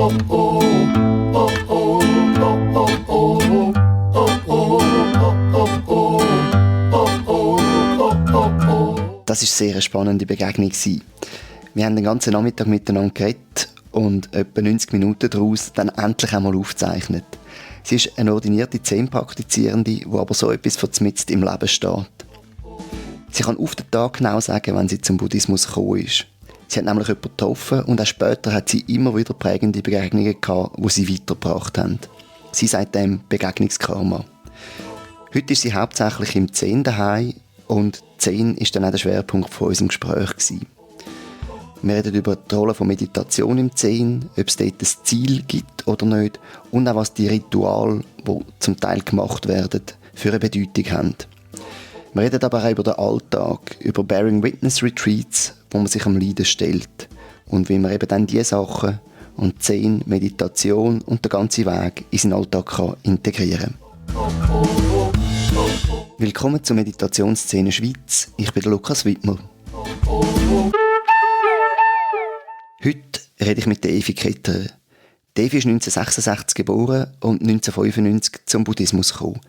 Das war sehr eine spannende Begegnung. Wir haben den ganzen Nachmittag miteinander geredet und etwa 90 Minuten daraus dann endlich einmal aufgezeichnet. Sie ist eine ordinierte Zen-Praktizierende, die aber so etwas von mitten im Leben steht. Sie kann auf den Tag genau sagen, wenn sie zum Buddhismus gekommen ist. Sie hat nämlich jemanden getroffen und auch später hat sie immer wieder prägende Begegnungen gehabt, die sie weitergebracht haben. Sie sagt dem Begegnungskarma. Heute ist sie hauptsächlich im Zen daheim und Zen war dann auch der Schwerpunkt von unserem Gespräch gewesen. Wir reden über die Rolle von Meditation im Zen, ob es dort ein Ziel gibt oder nicht und auch was die Rituale, die zum Teil gemacht werden, für eine Bedeutung haben. Wir reden aber auch über den Alltag, über Bearing Witness Retreats, wo man sich am Leiden stellt und wie man eben dann diese Sachen und Zen, Meditation und den ganzen Weg in seinen Alltag kann integrieren kann. Willkommen zur Meditationsszene Schweiz. Ich bin Lukas Wittmer. Heute rede ich mit der Evi Ketterer. Evi ist 1966 geboren und 1995 zum Buddhismus gekommen.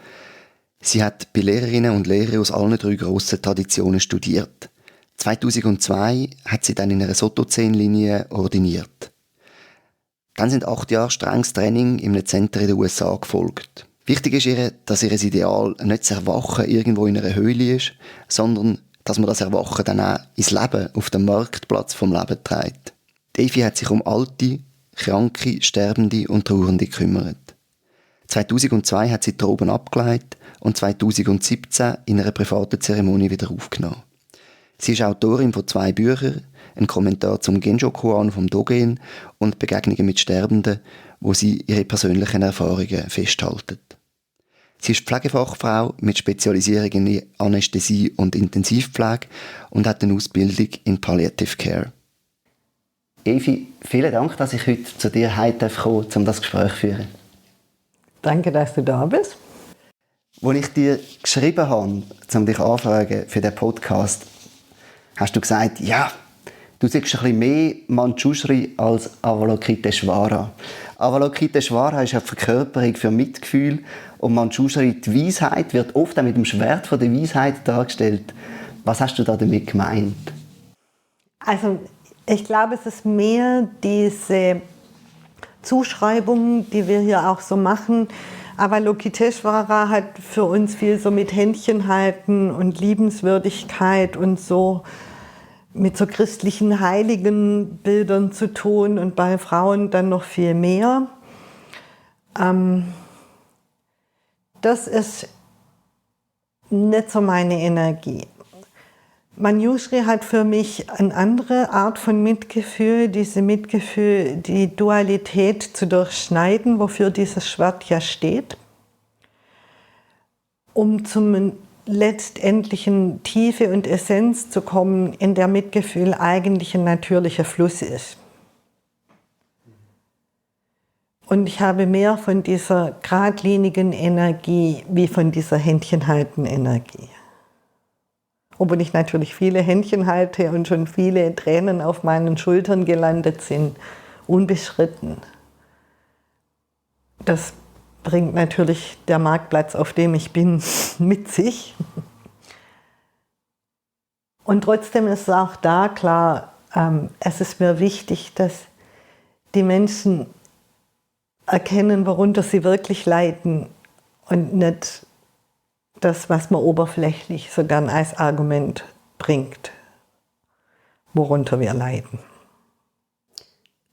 Sie hat bei Lehrerinnen und Lehrern aus allen 3 grossen Traditionen studiert. 2002 hat sie dann in einer Soto-Zen-Linie ordiniert. Dann sind 8 Jahre strenges Training in einem Center in den USA gefolgt. Wichtig ist ihr, dass ihr Ideal nicht das Erwachen irgendwo in einer Höhle ist, sondern dass man das Erwachen dann auch ins Leben, auf den Marktplatz vom Leben trägt. Evi hat sich um Alte, Kranke, Sterbende und Trauernde gekümmert. 2002 hat sie die Roben abgelegt und 2017 in einer privaten Zeremonie wieder aufgenommen. Sie ist Autorin von 2 Büchern, ein Kommentar zum Genjo-Koan vom Dogen und Begegnungen mit Sterbenden, wo sie ihre persönlichen Erfahrungen festhalten. Sie ist Pflegefachfrau mit Spezialisierung in Anästhesie und Intensivpflege und hat eine Ausbildung in Palliative Care. Evi, vielen Dank, dass ich heute zu dir kommen darf, um das Gespräch zu führen. Danke, dass du da bist. Als ich dir geschrieben habe, um dich anzufragen für den Podcast, hast du gesagt, ja, du siehst ein bisschen mehr Manjushri als Avalokiteshvara. Avalokiteshvara ist eine Verkörperung für Mitgefühl und Manjushri, die Weisheit, wird oft auch mit dem Schwert von der Weisheit dargestellt. Was hast du da damit gemeint? Also, ich glaube, es ist mehr diese Zuschreibung, die wir hier auch so machen. Avalokiteshvara hat für uns viel so mit Händchen halten und Liebenswürdigkeit und so mit so christlichen Heiligenbildern zu tun und bei Frauen dann noch viel mehr. Das ist nicht so meine Energie. Manjushri hat für mich eine andere Art von Mitgefühl, diese Mitgefühl, die Dualität zu durchschneiden, wofür dieses Schwert ja steht, um zum letztendlichen Tiefe und Essenz zu kommen, in der Mitgefühl eigentlich ein natürlicher Fluss ist. Und ich habe mehr von dieser geradlinigen Energie wie von dieser Händchenhalten-Energie. Obwohl ich natürlich viele Händchen halte und schon viele Tränen auf meinen Schultern gelandet sind, unbeschritten. Das bringt natürlich der Marktplatz, auf dem ich bin, mit sich. Und trotzdem ist auch da klar, es ist mir wichtig, dass die Menschen erkennen, worunter sie wirklich leiden und nicht das, was man oberflächlich so gern als Argument bringt, worunter wir leiden.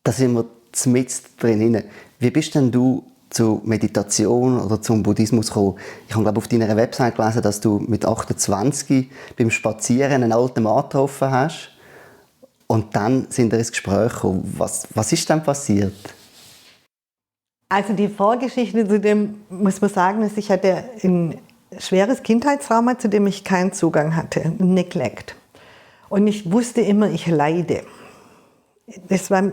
Da sind wir mitten drin. Wie bist denn du zur Meditation oder zum Buddhismus gekommen? Ich habe, glaube auf deiner Website gelesen, dass du mit 28 beim Spazieren einen alten Mann getroffen hast und dann sind wir ins Gespräch gekommen. Was ist denn passiert? Also die Vorgeschichte zu dem, muss man sagen, dass ich hatte ein schweres Kindheitstrauma, zu dem ich keinen Zugang hatte, Neglect. Und ich wusste immer, ich leide. Das war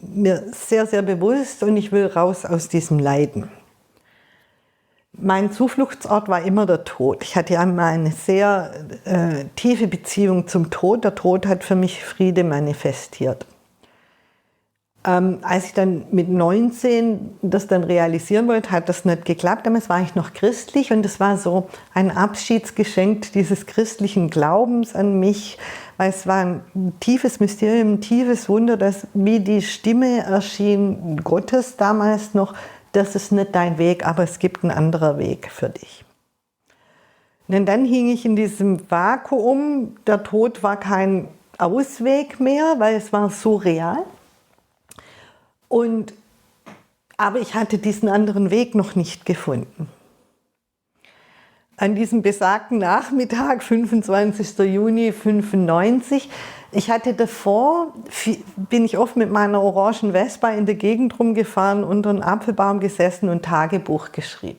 mir sehr, sehr bewusst und ich will raus aus diesem Leiden. Mein Zufluchtsort war immer der Tod. Ich hatte einmal eine sehr tiefe Beziehung zum Tod. Der Tod hat für mich Friede manifestiert. Als ich dann mit 19 das dann realisieren wollte, hat das nicht geklappt. Damals war ich noch christlich und es war so ein Abschiedsgeschenk dieses christlichen Glaubens an mich, weil es war ein tiefes Mysterium, ein tiefes Wunder, dass wie die Stimme erschien Gottes damals noch, das ist nicht dein Weg, aber es gibt einen anderen Weg für dich. Und dann hing ich in diesem Vakuum, der Tod war kein Ausweg mehr, weil es war so real. Aber ich hatte diesen anderen Weg noch nicht gefunden. An diesem besagten Nachmittag, 25. Juni 1995, ich hatte davor, bin ich oft mit meiner orangen Vespa in der Gegend rumgefahren, unter einem Apfelbaum gesessen und Tagebuch geschrieben.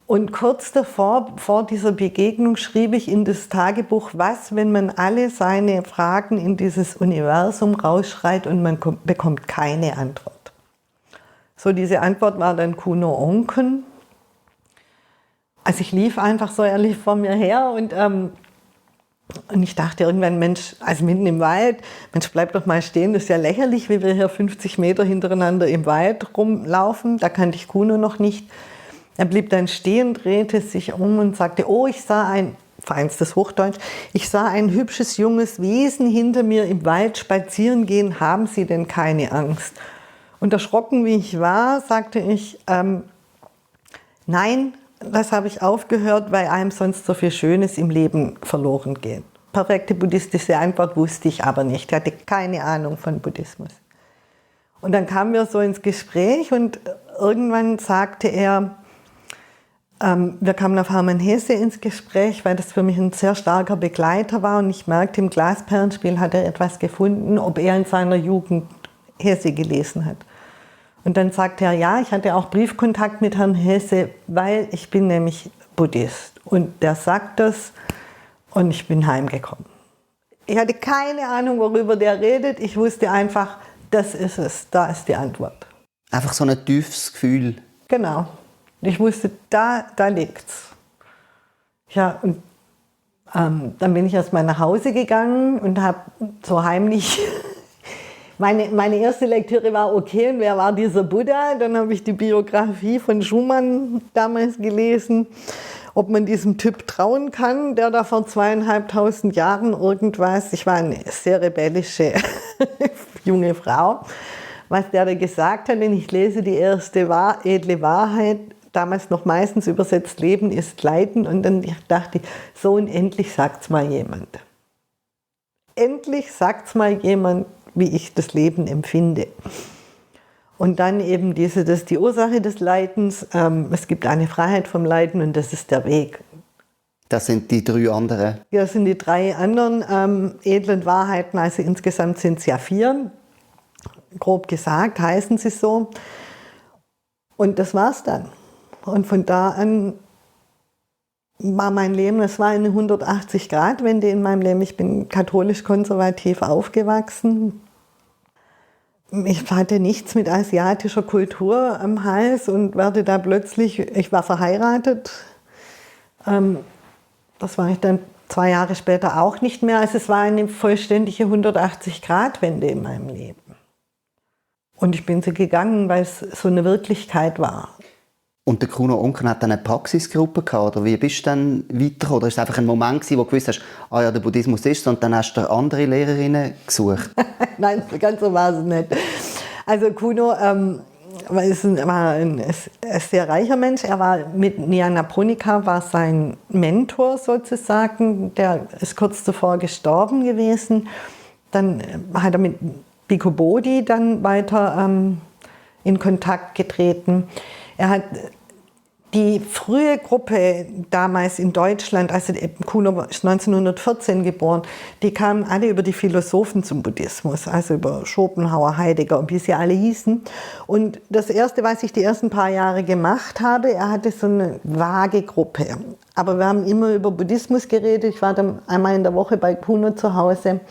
Und kurz davor, vor dieser Begegnung, schrieb ich in das Tagebuch, was, wenn man alle seine Fragen in dieses Universum rausschreit und man bekommt keine Antwort. So, diese Antwort war dann Kuno Onken. Also ich lief einfach so ehrlich vor mir her und ich dachte irgendwann, Mensch, also mitten im Wald, Mensch, bleib doch mal stehen, das ist ja lächerlich, wie wir hier 50 Meter hintereinander im Wald rumlaufen, da kannte ich Kuno noch nicht. Er blieb dann stehen, drehte sich um und sagte, oh, ich sah feinstes Hochdeutsch, ich sah ein hübsches junges Wesen hinter mir im Wald spazieren gehen, haben Sie denn keine Angst? Und erschrocken wie ich war, sagte ich, nein, das habe ich aufgehört, weil einem sonst so viel Schönes im Leben verloren geht. Perfekte buddhistische Antwort wusste ich aber nicht, ich hatte keine Ahnung von Buddhismus. Und dann kamen wir so ins Gespräch und irgendwann sagte er, wir kamen auf Hermann Hesse ins Gespräch, weil das für mich ein sehr starker Begleiter war und ich merkte, im Glasperlenspiel hat er etwas gefunden, ob er in seiner Jugend Hesse gelesen hat. Und dann sagte er, ja, ich hatte auch Briefkontakt mit Herrn Hesse, weil ich bin nämlich Buddhist. Und der sagt das und ich bin heimgekommen. Ich hatte keine Ahnung, worüber der redet. Ich wusste einfach, das ist es, da ist die Antwort. Einfach so ein tiefes Gefühl. Genau. Ich wusste, da liegt's. Ja, und dann bin ich erstmal nach Hause gegangen und habe so heimlich, meine erste Lektüre war okay, und wer war dieser Buddha? Dann habe ich die Biografie von Schumann damals gelesen, ob man diesem Typ trauen kann, der da vor 2500 Jahren irgendwas, ich war eine sehr rebellische junge Frau, was der da gesagt hat, wenn ich lese die erste edle Wahrheit, damals noch meistens übersetzt, Leben ist Leiden. Und dann dachte ich, so und endlich sagt's mal jemand. Endlich sagt's mal jemand, wie ich das Leben empfinde. Und dann eben das ist die Ursache des Leidens. Es gibt eine Freiheit vom Leiden und das ist der Weg. Das sind die 3 anderen? Ja, das sind die 3 anderen edlen Wahrheiten. Also insgesamt sind es ja 4. Grob gesagt heißen sie so. Und das war's dann. Und von da an war mein Leben, es war eine 180-Grad-Wende in meinem Leben. Ich bin katholisch-konservativ aufgewachsen. Ich hatte nichts mit asiatischer Kultur am Hals und werde da plötzlich, ich war verheiratet. Das war ich dann 2 Jahre später auch nicht mehr. Also es war eine vollständige 180-Grad-Wende in meinem Leben. Und ich bin sie gegangen, weil es so eine Wirklichkeit war. Und der Kuno Onken hat dann eine Praxisgruppe gehabt, oder wie bist du dann weiter? Oder ist es einfach ein Moment gewesen, wo du gewusst hast, ah ja, der Buddhismus ist es, und dann hast du andere Lehrerinnen gesucht? Nein, ganz so war es nicht. Also Kuno war ein sehr reicher Mensch. Er war mit Nyanaponika, war sein Mentor sozusagen. Der ist kurz zuvor gestorben gewesen. Dann hat er mit Bhikkhu Bodhi dann weiter in Kontakt getreten. Er hat die frühe Gruppe damals in Deutschland, also Kuno ist 1914 geboren, die kamen alle über die Philosophen zum Buddhismus, also über Schopenhauer, Heidegger und wie sie alle hießen. Und das Erste, was ich die ersten paar Jahre gemacht habe, er hatte so eine vage Gruppe. Aber wir haben immer über Buddhismus geredet. Ich war dann einmal in der Woche bei Kuno zu Hause.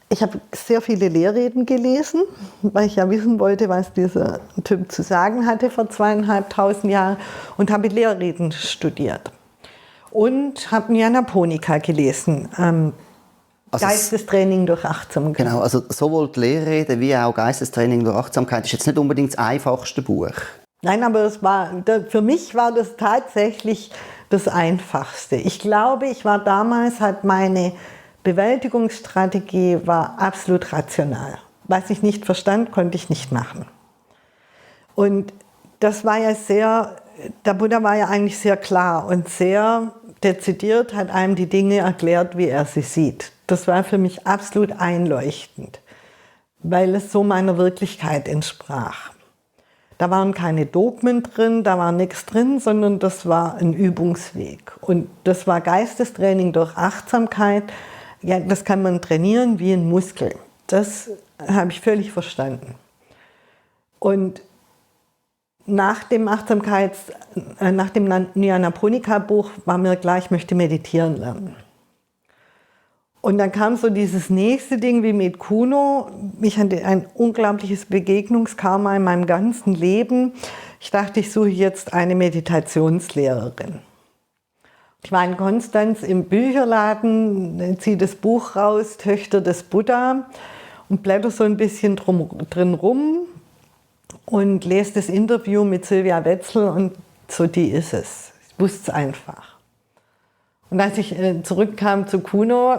Ich habe sehr viele Lehrreden gelesen, weil ich ja wissen wollte, was dieser Typ zu sagen hatte vor 2500 Jahren, und habe Lehrreden studiert. Und habe Nyanaponika gelesen. Also Geistestraining durch Achtsamkeit. Genau, also sowohl die Lehrrede wie auch Geistestraining durch Achtsamkeit ist jetzt nicht unbedingt das einfachste Buch. Nein, aber für mich war das tatsächlich das Einfachste. Ich glaube, meine Bewältigungsstrategie war absolut rational. Was ich nicht verstand, konnte ich nicht machen. Und das war ja der Buddha war ja eigentlich sehr klar und sehr dezidiert, hat einem die Dinge erklärt, wie er sie sieht. Das war für mich absolut einleuchtend, weil es so meiner Wirklichkeit entsprach. Da waren keine Dogmen drin, da war nichts drin, sondern das war ein Übungsweg. Und das war Geistestraining durch Achtsamkeit. Ja, das kann man trainieren wie ein Muskel. Das habe ich völlig verstanden. Und nach dem Nyanaponika-Buch war mir klar, ich möchte meditieren lernen. Und dann kam so dieses nächste Ding wie mit Kuno. Ich hatte ein unglaubliches Begegnungskarma in meinem ganzen Leben. Ich dachte, ich suche jetzt eine Meditationslehrerin. Ich war in Konstanz im Bücherladen, ziehe das Buch raus, Töchter des Buddha, und blätter so ein bisschen drin rum und lese das Interview mit Silvia Wetzel und so, die ist es. Ich wusste es einfach. Und als ich zurückkam zu Kuno,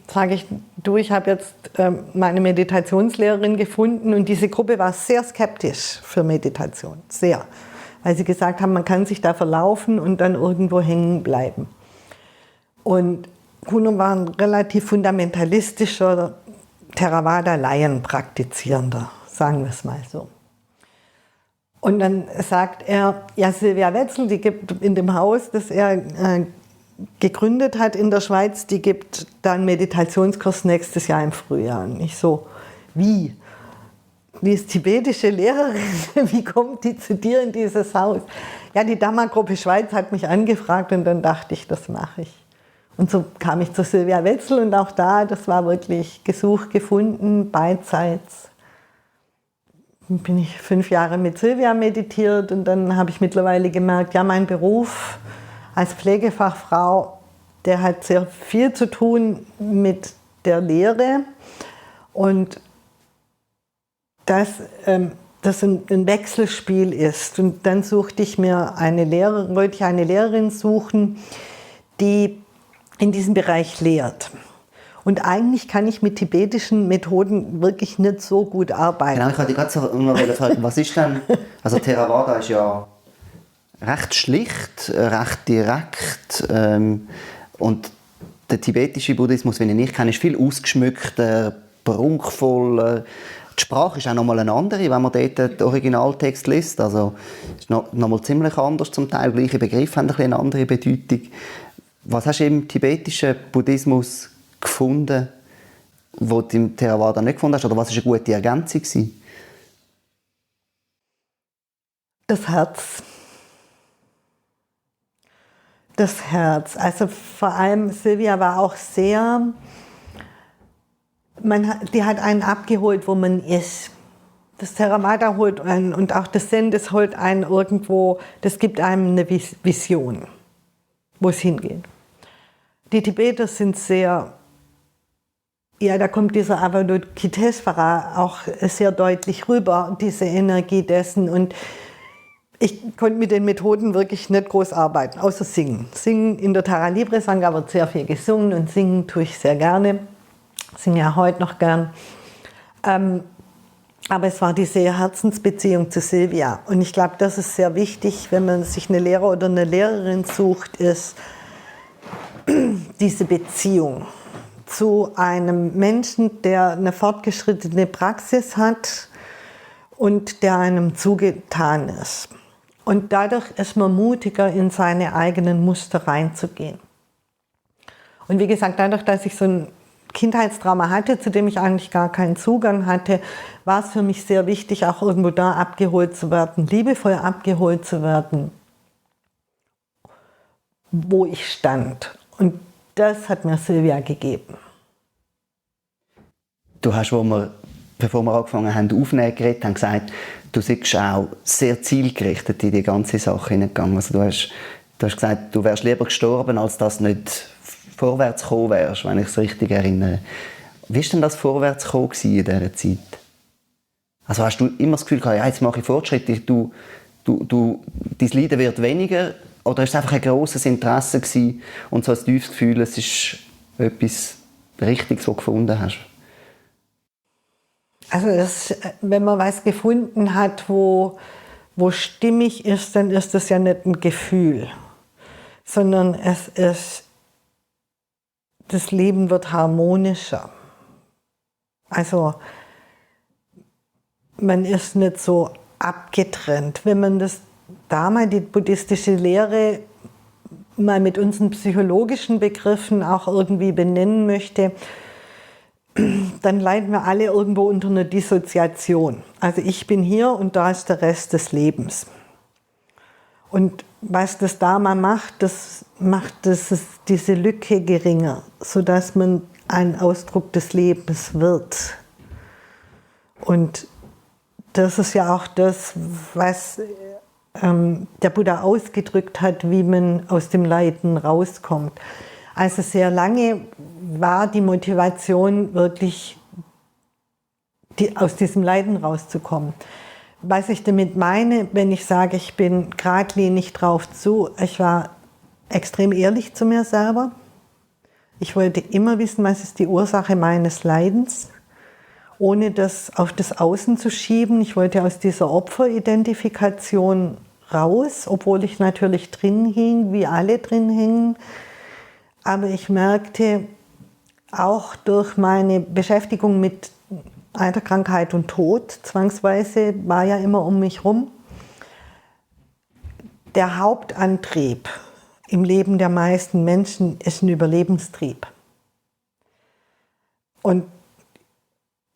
sage ich, ich habe jetzt meine Meditationslehrerin gefunden, und diese Gruppe war sehr skeptisch für Meditation, sehr. Weil sie gesagt haben, man kann sich da verlaufen und dann irgendwo hängen bleiben. Und Kuno war ein relativ fundamentalistischer Theravada-Laienpraktizierender, sagen wir es mal so. Und dann sagt er, ja, Silvia Wetzel, die gibt in dem Haus, das er gegründet hat in der Schweiz, die gibt da einen Meditationskurs nächstes Jahr im Frühjahr. Und ich so, wie? Die ist tibetische Lehrerin, wie kommt die zu dir in dieses Haus? Ja, die Dhamma-Gruppe Schweiz hat mich angefragt, und dann dachte ich, das mache ich. Und so kam ich zu Silvia Wetzel, und auch da, das war wirklich gesucht, gefunden, beidseits. Dann bin ich 5 Jahre mit Silvia meditiert, und dann habe ich mittlerweile gemerkt, ja, mein Beruf als Pflegefachfrau, der hat sehr viel zu tun mit der Lehre, und dass das ein Wechselspiel ist. Und dann wollte ich eine Lehrerin suchen, die in diesem Bereich lehrt. Und eigentlich kann ich mit tibetischen Methoden wirklich nicht so gut arbeiten. Genau, ich hatte gerade so immer fragen, was ist denn, also Theravada ist ja recht schlicht, recht direkt, und der tibetische Buddhismus, den ich kenne, ist viel ausgeschmückter, prunkvoller. Die Sprache ist auch nochmal eine andere, wenn man dort den Originaltext liest. Also ist nochmal ziemlich anders zum Teil. Gleiche Begriffe haben eine andere Bedeutung. Was hast du im tibetischen Buddhismus gefunden, was du im Theravada nicht gefunden hast? Oder was war eine gute Ergänzung? Das Herz. Das Herz. Also vor allem Silvia war auch sehr, die hat einen abgeholt, wo man ist. Das Theravada holt einen, und auch das Zen, das holt einen irgendwo, das gibt einem eine Vision, wo es hingeht. Die Tibeter sind sehr, ja, da kommt dieser Avalokiteshvara auch sehr deutlich rüber, diese Energie dessen. Und ich konnte mit den Methoden wirklich nicht groß arbeiten, außer singen. Singen in der Tara Libre Sangha wird sehr viel gesungen, und singen tue ich sehr gerne. Singe ja heute noch gern. Aber es war diese Herzensbeziehung zu Silvia. Und ich glaube, das ist sehr wichtig, wenn man sich eine Lehrer oder eine Lehrerin sucht, ist diese Beziehung zu einem Menschen, der eine fortgeschrittene Praxis hat und der einem zugetan ist. Und dadurch ist man mutiger, in seine eigenen Muster reinzugehen. Und wie gesagt, dadurch, dass ich so ein Kindheitstrauma hatte, zu dem ich eigentlich gar keinen Zugang hatte, war es für mich sehr wichtig, auch irgendwo da abgeholt zu werden, liebevoll abgeholt zu werden, wo ich stand. Und das hat mir Silvia gegeben. Du hast, bevor wir angefangen haben aufzunehmen, geredet, gesagt, du bist auch sehr zielgerichtet in die ganze Sache hineingegangen. Also du hast gesagt, du wärst lieber gestorben, als das nicht vorwärts gekommen wärst, wenn ich es richtig erinnere. Wie war denn das Vorwärtskommen in dieser Zeit? Also hast du immer das Gefühl gehabt, ja, jetzt mache ich Fortschritte, dein Leiden wird weniger? Oder war es einfach ein grosses Interesse gewesen und so ein tiefes Gefühl, es ist etwas Richtiges, was du gefunden hast? Also wenn man was gefunden hat, wo stimmig ist, dann ist das ja nicht ein Gefühl, sondern das Leben wird harmonischer. Also man ist nicht so abgetrennt. Wenn man das damals, die buddhistische Lehre, mal mit unseren psychologischen Begriffen auch irgendwie benennen möchte, dann leiden wir alle irgendwo unter einer Dissoziation. Also ich bin hier und da ist der Rest des Lebens. Und was das Dharma macht, das macht diese Lücke geringer, sodass man ein Ausdruck des Lebens wird. Und das ist ja auch das, was der Buddha ausgedrückt hat, wie man aus dem Leiden rauskommt. Also sehr lange war die Motivation wirklich, aus diesem Leiden rauszukommen. Was ich damit meine, wenn ich sage, ich bin geradlinig drauf zu, ich war extrem ehrlich zu mir selber. Ich wollte immer wissen, was ist die Ursache meines Leidens, ohne das auf das Außen zu schieben. Ich wollte aus dieser Opferidentifikation raus, obwohl ich natürlich drin hing, wie alle drin hingen. Aber ich merkte, auch durch meine Beschäftigung mit Alter, Krankheit und Tod, zwangsweise, war ja immer um mich rum, der Hauptantrieb im Leben der meisten Menschen ist ein Überlebenstrieb. Und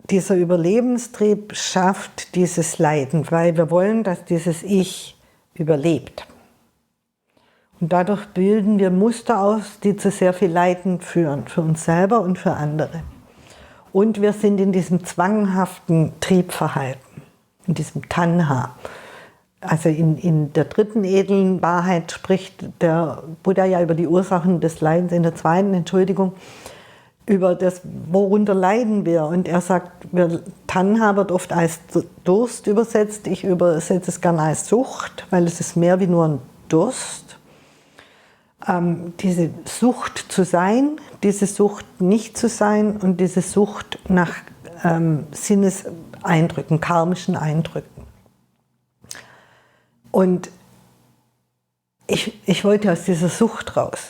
dieser Überlebenstrieb schafft dieses Leiden, weil wir wollen, dass dieses Ich überlebt. Und dadurch bilden wir Muster aus, die zu sehr viel Leiden führen, für uns selber und für andere. Und wir sind in diesem zwanghaften Triebverhalten, in diesem Tanha. Also in der dritten edlen Wahrheit spricht der Buddha ja über die Ursachen des Leidens, in der zweiten, Entschuldigung, über das, worunter leiden wir. Und er sagt, Tanha wird oft als Durst übersetzt. Ich übersetze es gerne als Sucht, weil es ist mehr wie nur ein Durst. Diese Sucht zu sein, diese Sucht nicht zu sein und diese Sucht nach Sinneseindrücken, karmischen Eindrücken. Und ich wollte aus dieser Sucht raus.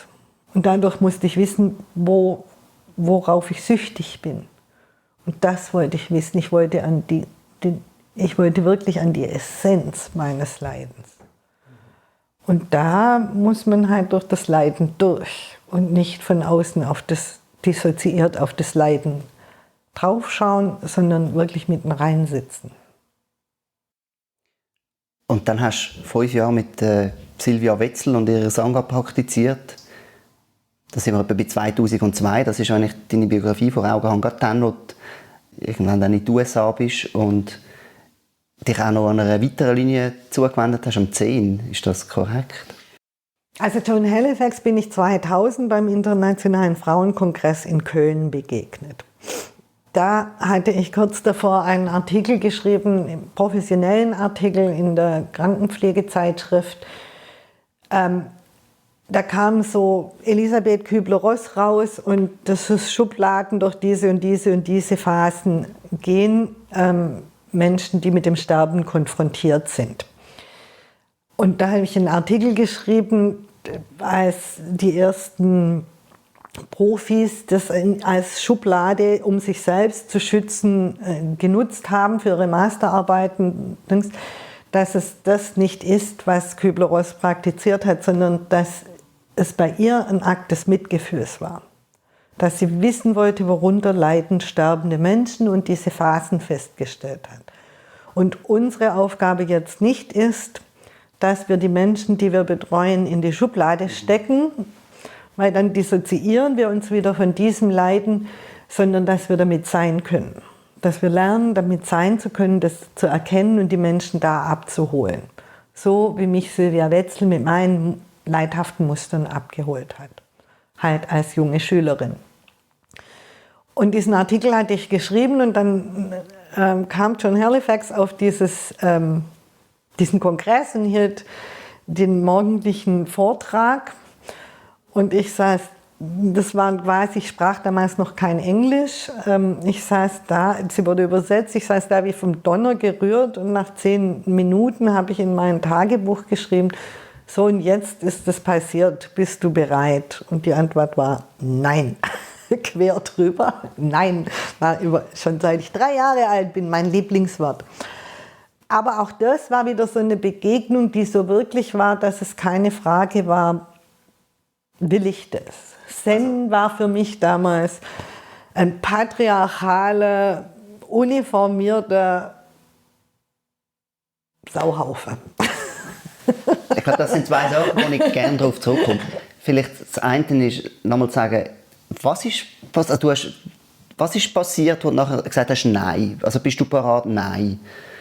Und dadurch musste ich wissen, worauf ich süchtig bin. Und das wollte ich wissen. Ich wollte wirklich an die Essenz meines Leidens. Und da muss man halt durch das Leiden durch und nicht von außen dissoziiert auf das Leiden draufschauen, sondern wirklich mitten reinsitzen. Und dann hast du 5 Jahre mit Silvia Wetzel und ihrer Sangha praktiziert. Das sind wir etwa bei 2002. Das ist eigentlich deine Biografie vor Augen, gerade dann, wo du irgendwann dann in die USA bist und dich auch noch an einer weiteren Linie zugewendet hast, am 10. Ist das korrekt? Also Joan Halifax bin ich 2000 beim Internationalen Frauenkongress in Köln begegnet. Da hatte ich kurz davor einen Artikel geschrieben, einen professionellen Artikel in der Krankenpflegezeitschrift. Da kam so Elisabeth Kübler-Ross raus und das ist Schubladen durch diese und diese und diese Phasen gehen. Menschen, die mit dem Sterben konfrontiert sind. Und da habe ich einen Artikel geschrieben, als die ersten Profis das als Schublade, um sich selbst zu schützen, genutzt haben für ihre Masterarbeiten, dass es das nicht ist, was Kübler-Ross praktiziert hat, sondern dass es bei ihr ein Akt des Mitgefühls war. Dass sie wissen wollte, worunter leiden sterbende Menschen und diese Phasen festgestellt hat. Und unsere Aufgabe jetzt nicht ist, dass wir die Menschen, die wir betreuen, in die Schublade stecken, weil dann dissoziieren wir uns wieder von diesem Leiden, sondern dass wir damit sein können. Dass wir lernen, damit sein zu können, das zu erkennen und die Menschen da abzuholen. So wie mich Silvia Wetzel mit meinen leidhaften Mustern abgeholt hat. halt als junge Schülerin. Und diesen Artikel hatte ich geschrieben und dann kam John Halifax auf diesen Kongress und hielt den morgendlichen Vortrag. Und ich saß, ich sprach damals noch kein Englisch. Ich saß da, sie wurde übersetzt, ich saß da wie vom Donner gerührt und nach 10 Minuten habe ich in mein Tagebuch geschrieben, so und jetzt ist es passiert, bist du bereit? Und die Antwort war nein. Quer drüber. Nein, war schon seit ich 3 Jahre alt bin, mein Lieblingswort. Aber auch das war wieder so eine Begegnung, die so wirklich war, dass es keine Frage war, will ich das? Zen war für mich damals ein patriarchaler, uniformierter Sauhaufen. Ich glaube, das sind 2 Sachen, wo ich gerne darauf zurückkomme. Vielleicht das eine ist, nochmal zu sagen, was ist passiert, wo du nachher gesagt hast, nein? Also bist du bereit? Nein.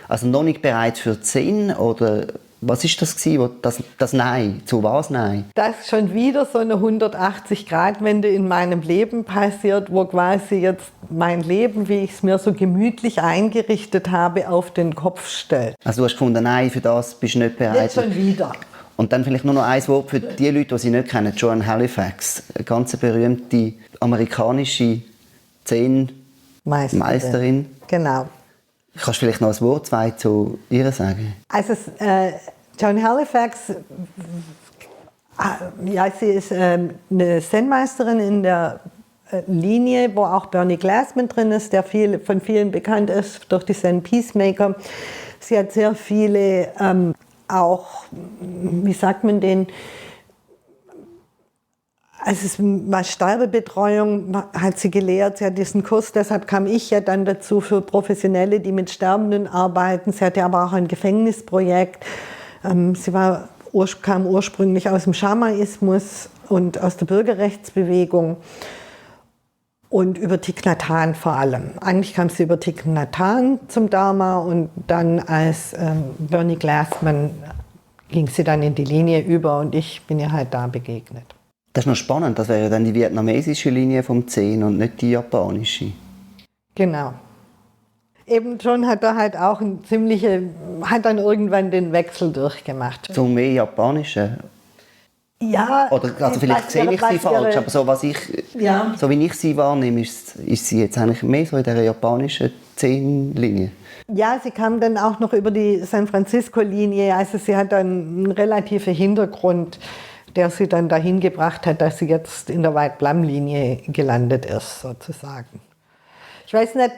Also noch nicht bereit für Zen? Oder was ist das gewesen, das Nein? Zu was Nein? Dass schon wieder so eine 180-Grad-Wende in meinem Leben passiert, wo quasi jetzt mein Leben, wie ich es mir so gemütlich eingerichtet habe, auf den Kopf stellt. Also du hast gefunden, nein, für das bist du nicht bereit? Jetzt schon wieder. Und dann vielleicht nur noch ein Wort für die Leute, die sie nicht kennen. Joan Halifax, eine ganz berühmte amerikanische Zen-Meisterin. Genau. Kannst du vielleicht noch ein Wort, 2 zu ihr sagen? Also Joan Halifax, sie ist eine Zen-Meisterin in der Linie, wo auch Bernie Glassman drin ist, der von vielen bekannt ist durch die Zen Peacemaker. Sie hat sehr viele auch, wie sagt man den, was Sterbebetreuung hat sie gelehrt, sie hat diesen Kurs, deshalb kam ich ja dann dazu für Professionelle, die mit Sterbenden arbeiten. Sie hatte aber auch ein Gefängnisprojekt. Sie kam ursprünglich aus dem Schamaismus und aus der Bürgerrechtsbewegung und über Thich Nhat Hanh vor allem. Eigentlich kam sie über Thich Nhat Hanh zum Dharma und dann als Bernie Glassman ging sie dann in die Linie über und ich bin ihr halt da begegnet. Das ist noch spannend, das wäre dann die vietnamesische Linie vom Zen und nicht die japanische. Genau. Eben John hat da halt auch hat dann irgendwann den Wechsel durchgemacht. Zum mehr japanischen? Ja. Oder also vielleicht sehe ich sie falsch, aber so wie ich sie wahrnehme, ist sie jetzt eigentlich mehr so in der japanischen Zen-Linie. Ja, sie kam dann auch noch über die San Francisco-Linie, also sie hat dann einen relativen Hintergrund, der sie dann dahin gebracht hat, dass sie jetzt in der White Plum-Linie gelandet ist, sozusagen. Ich weiß nicht,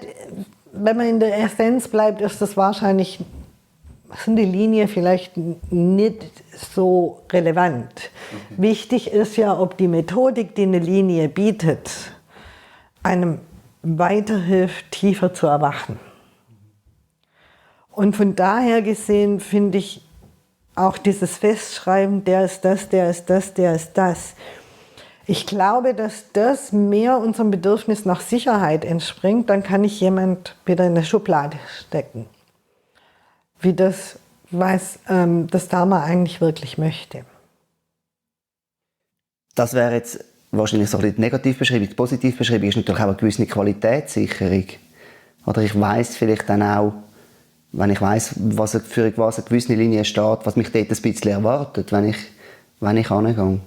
wenn man in der Essenz bleibt, ist das wahrscheinlich, sind die Linien vielleicht nicht so relevant. Wichtig ist ja, ob die Methodik, die eine Linie bietet, einem weiterhilft, tiefer zu erwachen. Und von daher gesehen finde ich auch dieses Festschreiben, der ist das, der ist das, der ist das. Ich glaube, dass das mehr unserem Bedürfnis nach Sicherheit entspringt, dann kann ich jemand wieder in eine Schublade stecken. Wie das, was das Dharma eigentlich wirklich möchte. Das wäre jetzt wahrscheinlich so ein bisschen die Negativbeschreibung. Die Positivbeschreibung ist natürlich auch eine gewisse Qualitätssicherung. Oder ich weiss vielleicht dann auch, wenn ich weiss, für was eine gewisse Linie steht, was mich dort ein bisschen erwartet, wenn ich hingehe.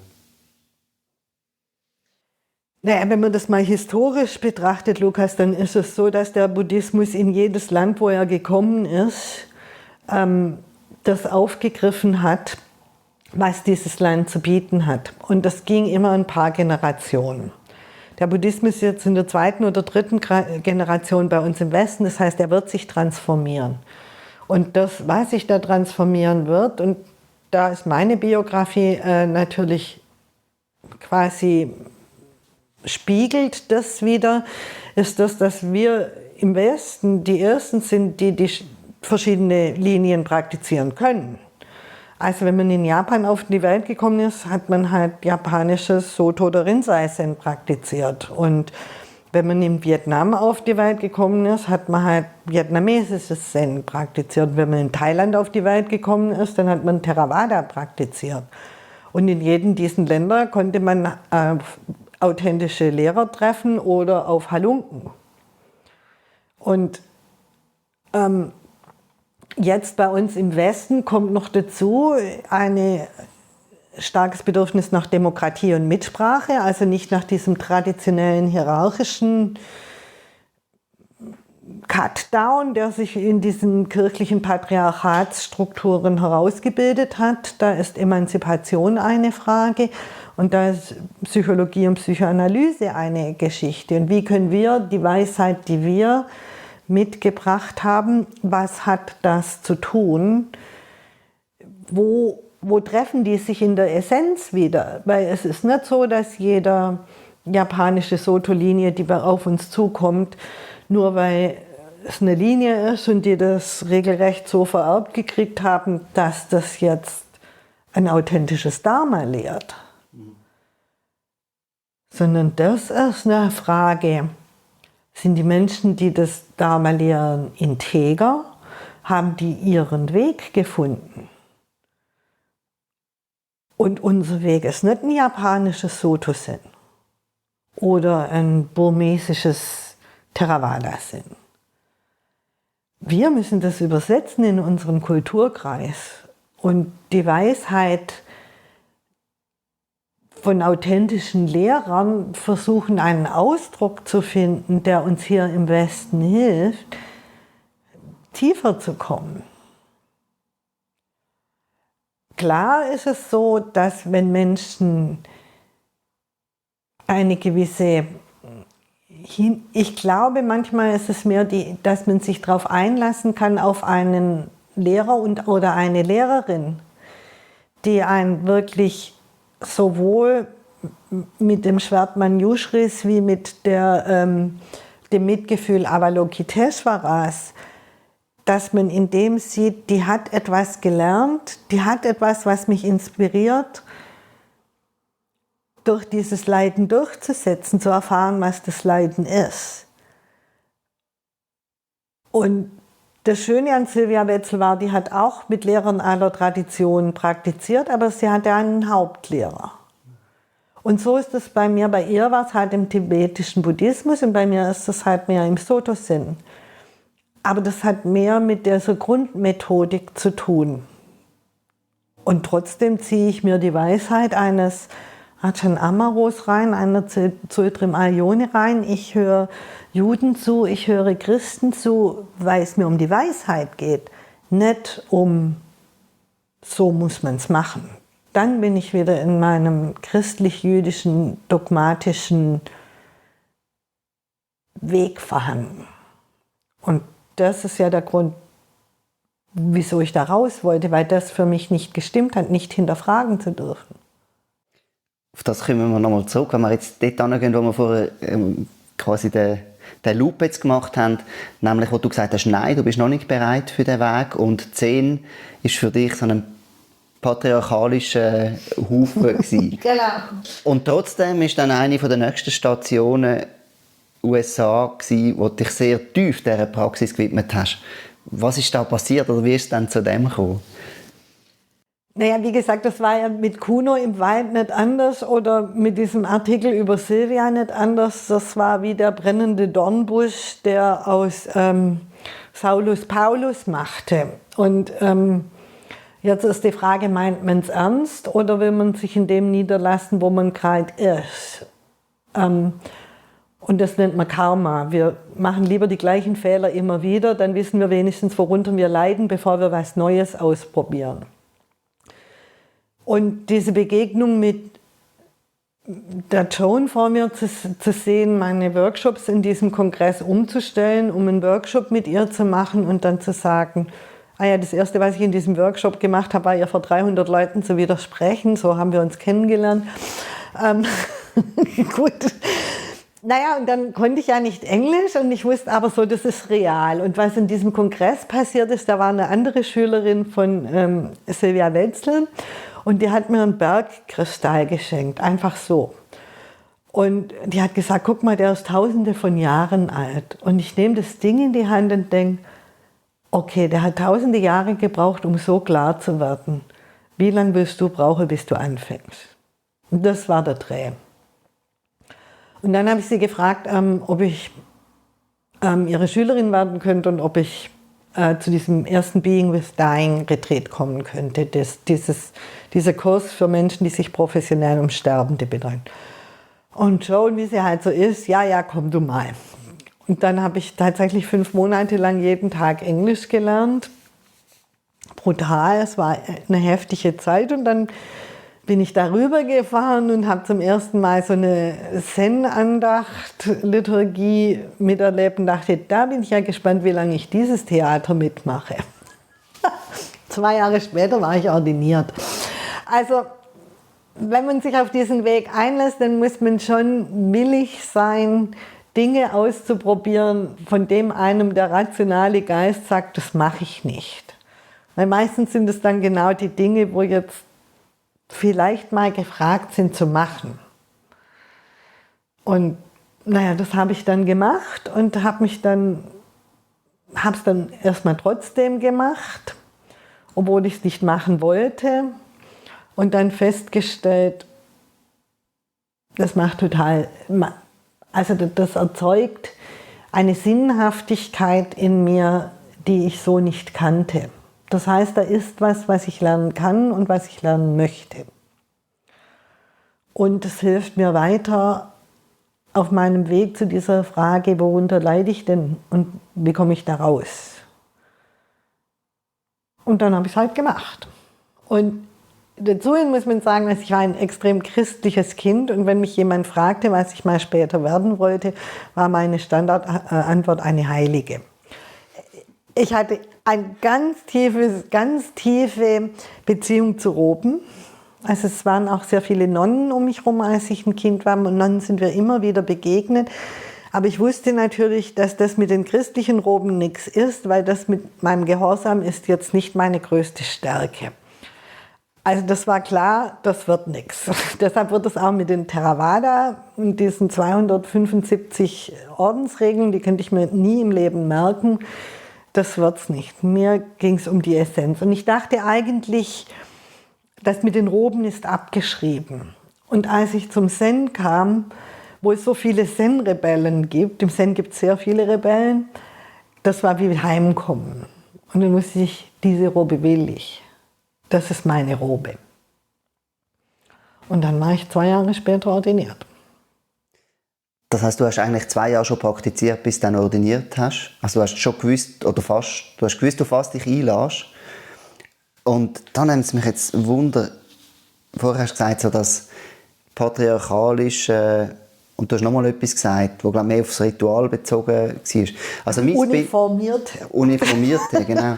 Naja, wenn man das mal historisch betrachtet, Lukas, dann ist es so, dass der Buddhismus in jedes Land, wo er gekommen ist, das aufgegriffen hat, was dieses Land zu bieten hat. Und das ging immer ein paar Generationen. Der Buddhismus ist jetzt in der 2. oder 3. Generation bei uns im Westen, das heißt, er wird sich transformieren. Und das, was sich da transformieren wird, und da ist meine Biografie natürlich quasi spiegelt das wieder, ist das, dass wir im Westen die Ersten sind, die verschiedene Linien praktizieren können. Also wenn man in Japan auf die Welt gekommen ist, hat man halt japanisches Soto oder Rinzai-Zen praktiziert. Und wenn man in Vietnam auf die Welt gekommen ist, hat man halt vietnamesisches Zen praktiziert. Wenn man in Thailand auf die Welt gekommen ist, dann hat man Theravada praktiziert. Und in jedem dieser Länder konnte man authentische Lehrer treffen oder auf Halunken. Und jetzt bei uns im Westen kommt noch dazu ein starkes Bedürfnis nach Demokratie und Mitsprache, also nicht nach diesem traditionellen hierarchischen Cut-Down, der sich in diesen kirchlichen Patriarchatsstrukturen herausgebildet hat. Da ist Emanzipation eine Frage und da ist Psychologie und Psychoanalyse eine Geschichte. Und wie können wir die Weisheit, die wir mitgebracht haben, was hat das zu tun? Wo treffen die sich in der Essenz wieder? Weil es ist nicht so, dass jede japanische Soto-Linie, die auf uns zukommt, nur weil es eine Linie ist und die das regelrecht so vererbt gekriegt haben, dass das jetzt ein authentisches Dharma lehrt. Sondern das ist eine Frage, sind die Menschen, die das Dharma lehren, integer? Haben die ihren Weg gefunden? Und unser Weg ist nicht ein japanisches Soto-Zen oder ein burmesisches Theravada-Zen. Wir müssen das übersetzen in unseren Kulturkreis und die Weisheit von authentischen Lehrern versuchen, einen Ausdruck zu finden, der uns hier im Westen hilft, tiefer zu kommen. Klar ist es so, dass wenn Menschen eine gewisse, ich glaube manchmal ist es mehr, dass man sich darauf einlassen kann, auf einen Lehrer oder eine Lehrerin, die einen wirklich sowohl mit dem Schwert Manjushris wie mit dem Mitgefühl Avalokiteshvaras, dass man in dem sieht, die hat etwas gelernt, die hat etwas, was mich inspiriert, durch dieses Leiden durchzusetzen, zu erfahren, was das Leiden ist. Und das Schöne an Sylvia Wetzel war, die hat auch mit Lehrern aller Traditionen praktiziert, aber sie hatte einen Hauptlehrer. Und so ist es bei mir, bei ihr war es halt im tibetischen Buddhismus und bei mir ist es halt mehr im Soto-Zen. Aber das hat mehr mit dieser Grundmethodik zu tun. Und trotzdem ziehe ich mir die Weisheit eines Ajahn Amaros rein, einer Tsultrim Aljone rein. Ich höre Juden zu, ich höre Christen zu, weil es mir um die Weisheit geht. Nicht um, so muss man es machen. Dann bin ich wieder in meinem christlich-jüdischen, dogmatischen Weg vorhanden. Und das ist ja der Grund, wieso ich da raus wollte, weil das für mich nicht gestimmt hat, nicht hinterfragen zu dürfen. Auf das kommen wir nochmal zurück. Wenn wir jetzt dort hingehen, wo wir vorher quasi den Loop jetzt gemacht haben, nämlich wo du gesagt hast, nein, du bist noch nicht bereit für den Weg und 10 ist für dich so ein patriarchalischer Haufen gewesen. Genau. Und trotzdem ist dann eine der nächsten Stationen USA gewesen, wo du dich sehr tief dieser Praxis gewidmet hast. Was ist da passiert oder wie ist es dann zu dem gekommen? Naja, wie gesagt, das war ja mit Kuno im Wald nicht anders oder mit diesem Artikel über Sylvia nicht anders. Das war wie der brennende Dornbusch, der aus Saulus Paulus machte. Und jetzt ist die Frage, meint man es ernst oder will man sich in dem niederlassen, wo man gerade ist? Und das nennt man Karma. Wir machen lieber die gleichen Fehler immer wieder, dann wissen wir wenigstens, worunter wir leiden, bevor wir was Neues ausprobieren. Und diese Begegnung mit der Joan vor mir zu sehen, meine Workshops in diesem Kongress umzustellen, um einen Workshop mit ihr zu machen und dann zu sagen, ah ja, das Erste, was ich in diesem Workshop gemacht habe, war ihr vor 300 Leuten zu widersprechen. So haben wir uns kennengelernt. Gut. Naja, und dann konnte ich ja nicht Englisch und ich wusste aber so, das ist real. Und was in diesem Kongress passiert ist, da war eine andere Schülerin von Sylvia Wetzel und die hat mir einen Bergkristall geschenkt, einfach so. Und die hat gesagt, guck mal, der ist tausende von Jahren alt. Und ich nehme das Ding in die Hand und denke, okay, der hat tausende Jahre gebraucht, um so klar zu werden. Wie lange willst du brauchen, bis du anfängst? Und das war der Dreh. Und dann habe ich sie gefragt, ob ich ihre Schülerin werden könnte und ob ich zu diesem ersten Being with Dying Retreat kommen könnte. Dieser Kurs für Menschen, die sich professionell um Sterbende betreuen. Und schon, wie sie halt so ist, ja, komm du mal. Und dann habe ich tatsächlich 5 Monate lang jeden Tag Englisch gelernt. Brutal, es war eine heftige Zeit. Und dann bin ich darüber gefahren und habe zum ersten Mal so eine Zen-Andacht-Liturgie miterlebt und dachte, da bin ich ja gespannt, wie lange ich dieses Theater mitmache. 2 Jahre später war ich ordiniert. Also, wenn man sich auf diesen Weg einlässt, dann muss man schon willig sein, Dinge auszuprobieren, von dem einem der rationale Geist sagt, das mache ich nicht. Weil meistens sind es dann genau die Dinge, wo jetzt vielleicht mal gefragt sind zu machen. Und naja, das habe ich dann gemacht und habe es dann erstmal trotzdem gemacht, obwohl ich es nicht machen wollte. Und dann festgestellt, das macht total, also das erzeugt eine Sinnhaftigkeit in mir, die ich so nicht kannte. Das heißt, da ist was ich lernen kann und was ich lernen möchte. Und es hilft mir weiter auf meinem Weg zu dieser Frage, worunter leide ich denn und wie komme ich da raus? Und dann habe ich es halt gemacht. Und dazu muss man sagen, dass ich war ein extrem christliches Kind und wenn mich jemand fragte, was ich mal später werden wollte, war meine Standardantwort eine Heilige. Ich hatte eine ganz tiefe Beziehung zu Roben. Also es waren auch sehr viele Nonnen um mich herum, als ich ein Kind war. Und Nonnen sind wir immer wieder begegnet. Aber ich wusste natürlich, dass das mit den christlichen Roben nichts ist, weil das mit meinem Gehorsam ist jetzt nicht meine größte Stärke. Also das war klar, das wird nichts. Deshalb wird es auch mit den Theravada und diesen 275 Ordensregeln, die könnte ich mir nie im Leben merken, das wird's nicht. Mir ging es um die Essenz. Und ich dachte eigentlich, das mit den Roben ist abgeschrieben. Und als ich zum Zen kam, wo es so viele Zen-Rebellen gibt, im Zen gibt es sehr viele Rebellen, das war wie Heimkommen. Und dann wusste ich, diese Robe will ich. Das ist meine Robe. Und dann war ich 2 Jahre später ordiniert. Das heißt, du hast eigentlich 2 Jahre schon praktiziert, bis du dann ordiniert hast. Also du hast schon gewusst, oder fast, du hast gewusst, auf was dich einlässt. Und dann nimmt es mich jetzt Wunder, vorher hast du gesagt, so das patriarchalische, und du hast nochmal etwas gesagt, wo glaube ich, mehr aufs Ritual bezogen war. Also Uniformierte, genau.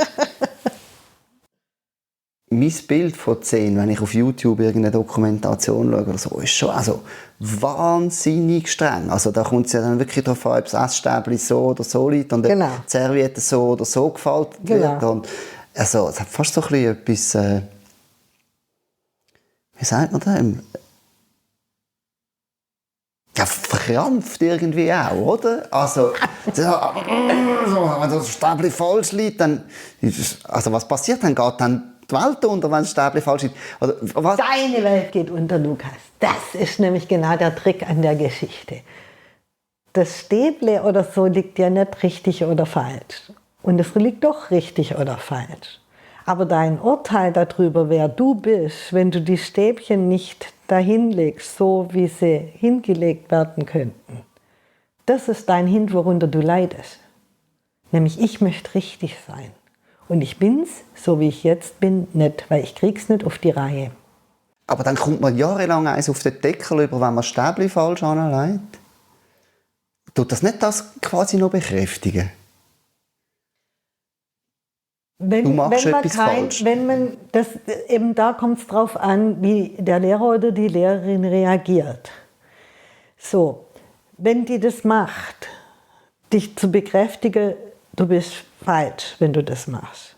Mein Bild von 10, wenn ich auf YouTube irgendeine Dokumentation schaue oder so, ist schon also wahnsinnig streng. Also da kommt es ja dann wirklich darauf an, ob das Essstäbchen so oder so liegt und die Serviette so oder so gefaltet wird. Und also, es hat fast so ein bisschen etwas, wie sagt man das? Ja, verkrampft irgendwie auch, oder? Also, wenn das Stäbchen falsch liegt, dann, also was passiert dann? Geht dann die Welt unter, wenn das Stäbchen falsch liegt? Oder, was? Deine Welt geht unter, Lukas. Das ist nämlich genau der Trick an der Geschichte. Das Stäbchen oder so liegt ja nicht richtig oder falsch. Und es liegt doch richtig oder falsch. Aber dein Urteil darüber, wer du bist, wenn du die Stäbchen nicht dahin legst, so wie sie hingelegt werden könnten, das ist dein Hint, worunter du leidest. Nämlich, ich möchte richtig sein. Und ich bin's, so wie ich jetzt bin, nicht, weil ich krieg's nicht auf die Reihe. Aber dann kommt man jahrelang eins auf den Deckel über, wenn man Stäbchen falsch anlegt. Tut das nicht das quasi noch bekräftigen? Da kommt es darauf an, wie der Lehrer oder die Lehrerin reagiert. So, wenn die das macht, dich zu bekräftigen, du bist falsch, wenn du das machst.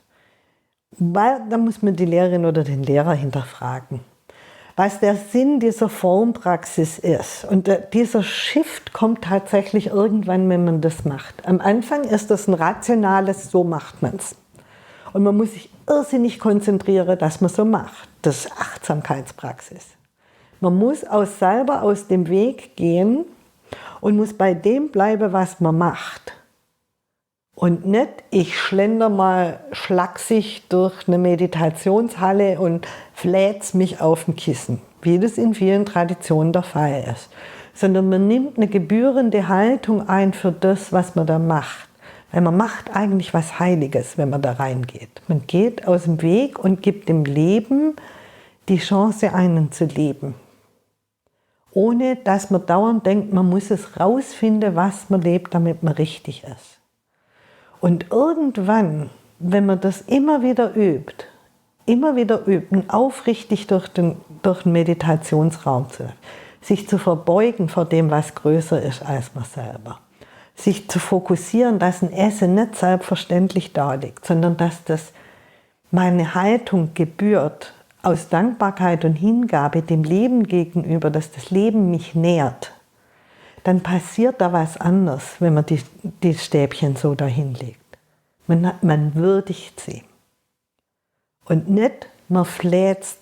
Weil, dann muss man die Lehrerin oder den Lehrer hinterfragen, was der Sinn dieser Formpraxis ist. Und dieser Shift kommt tatsächlich irgendwann, wenn man das macht. Am Anfang ist das ein rationales, so macht man es. Und man muss sich irrsinnig konzentrieren, dass man so macht. Das ist Achtsamkeitspraxis. Man muss selber aus dem Weg gehen und muss bei dem bleiben, was man macht. Und nicht, ich schlender mal schlaksig durch eine Meditationshalle und flät's mich auf dem Kissen, wie das in vielen Traditionen der Fall ist. Sondern man nimmt eine gebührende Haltung ein für das, was man da macht. Weil man macht eigentlich was Heiliges, wenn man da reingeht. Man geht aus dem Weg und gibt dem Leben die Chance, einen zu leben. Ohne dass man dauernd denkt, man muss es rausfinden, was man lebt, damit man richtig ist. Und irgendwann, wenn man das immer wieder übt und aufrichtig durch den Meditationsraum zu, sich zu verbeugen vor dem, was größer ist als man selber, sich zu fokussieren, dass ein Essen nicht selbstverständlich da liegt, sondern dass das meine Haltung gebührt aus Dankbarkeit und Hingabe dem Leben gegenüber, dass das Leben mich nährt, dann passiert da was anderes, wenn man die Stäbchen so dahin legt. Man würdigt sie. Und nicht, man fläzt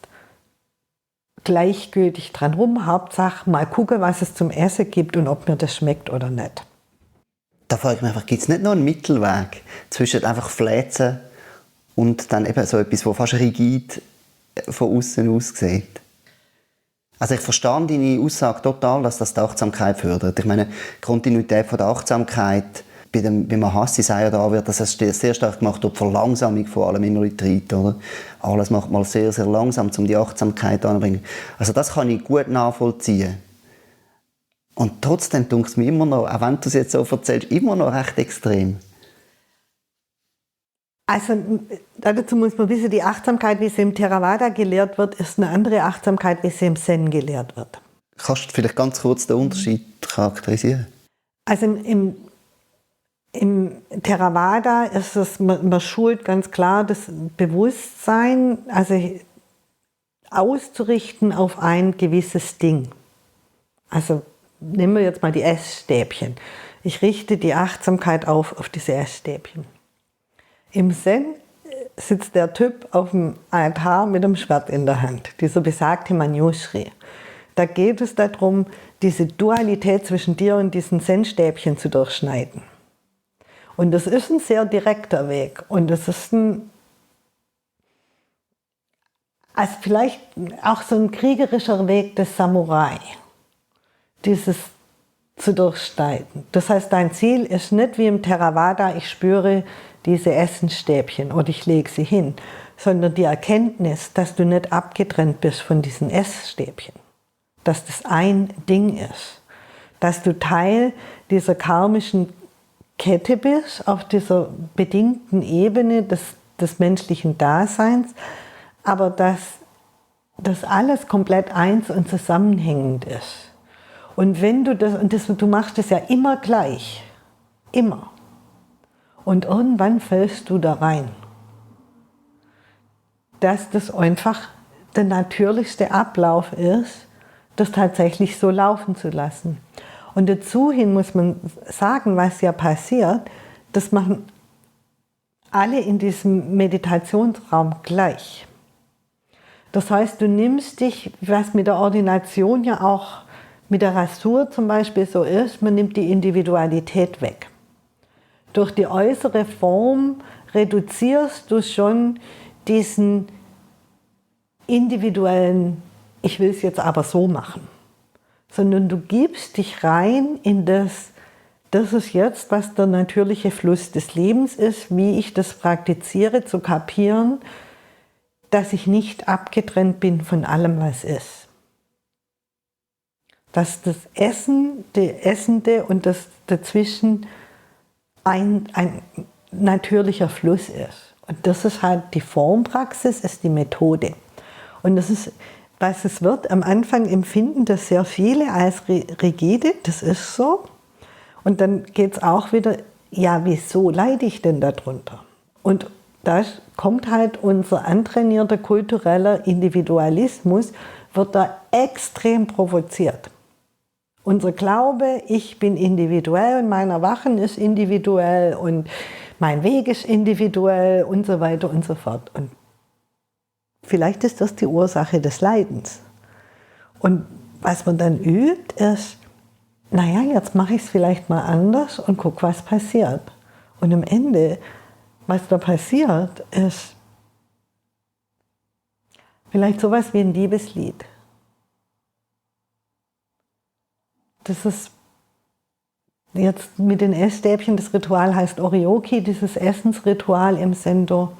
gleichgültig dran rum, Hauptsache mal gucken, was es zum Essen gibt und ob mir das schmeckt oder nicht. Da frage ich mich einfach, gibt es nicht noch einen Mittelweg zwischen einfach fläzen und dann eben so etwas, das fast rigid von außen aussieht? Also ich verstehe deine Aussage total, dass das die Achtsamkeit fördert. Ich meine, die Kontinuität von der Achtsamkeit, beim Hassi sagen da wird, dass es sehr stark gemacht durch die Verlangsamung vor allem im Retreat, oder? Alles macht mal sehr, sehr langsam, um die Achtsamkeit anzubringen. Also das kann ich gut nachvollziehen. Und trotzdem denke ich mir immer noch, auch wenn du es jetzt so erzählst, immer noch recht extrem. Also dazu muss man wissen, die Achtsamkeit, wie sie im Theravada gelehrt wird, ist eine andere Achtsamkeit, wie sie im Zen gelehrt wird. Kannst du vielleicht ganz kurz den Unterschied charakterisieren? Also im Theravada ist es, man schult ganz klar das Bewusstsein, also auszurichten auf ein gewisses Ding. Also nehmen wir jetzt mal die Essstäbchen. Ich richte die Achtsamkeit auf diese Essstäbchen. Im Zen sitzt der Typ auf dem Altar mit einem Schwert in der Hand, dieser besagte Manjushri. Da geht es darum, diese Dualität zwischen dir und diesen Zen-Stäbchen zu durchschneiden. Und das ist ein sehr direkter Weg. Und das ist also vielleicht auch so ein kriegerischer Weg des Samurai, dieses zu durchschneiden. Das heißt, dein Ziel ist nicht wie im Theravada, ich spüre diese Essensstäbchen oder ich lege sie hin, sondern die Erkenntnis, dass du nicht abgetrennt bist von diesen Essstäbchen, dass das ein Ding ist, dass du Teil dieser karmischen Kette bist, auf dieser bedingten Ebene des menschlichen Daseins, aber dass das alles komplett eins und zusammenhängend ist. Und wenn du du machst es ja immer gleich, immer. Und irgendwann fällst du da rein. Dass das einfach der natürlichste Ablauf ist, das tatsächlich so laufen zu lassen. Und dazu hin muss man sagen, was ja passiert, das machen alle in diesem Meditationsraum gleich. Das heißt, du nimmst dich, was mit der Ordination ja auch mit der Rasur zum Beispiel so ist, man nimmt die Individualität weg. Durch die äußere Form reduzierst du schon diesen individuellen, ich will es jetzt aber so machen, sondern du gibst dich rein in das ist jetzt, was der natürliche Fluss des Lebens ist, wie ich das praktiziere, zu kapieren, dass ich nicht abgetrennt bin von allem, was ist. Dass das Essen, der Essende und das dazwischen ein natürlicher Fluss ist. Und das ist halt die Formpraxis, ist die Methode. Und das ist, was es wird, am Anfang empfinden das sehr viele als rigide, das ist so. Und dann geht es auch wieder, ja, wieso leide ich denn darunter? Und da kommt halt unser antrainierter kultureller Individualismus, wird da extrem provoziert. Unser Glaube, ich bin individuell und mein Erwachen ist individuell und mein Weg ist individuell und so weiter und so fort. Und vielleicht ist das die Ursache des Leidens. Und was man dann übt, ist, naja, jetzt mache ich es vielleicht mal anders und guck, was passiert. Und am Ende, was da passiert, ist vielleicht sowas wie ein Liebeslied. Das ist jetzt mit den Essstäbchen, das Ritual heißt Oryoki, dieses Essensritual im Sendo.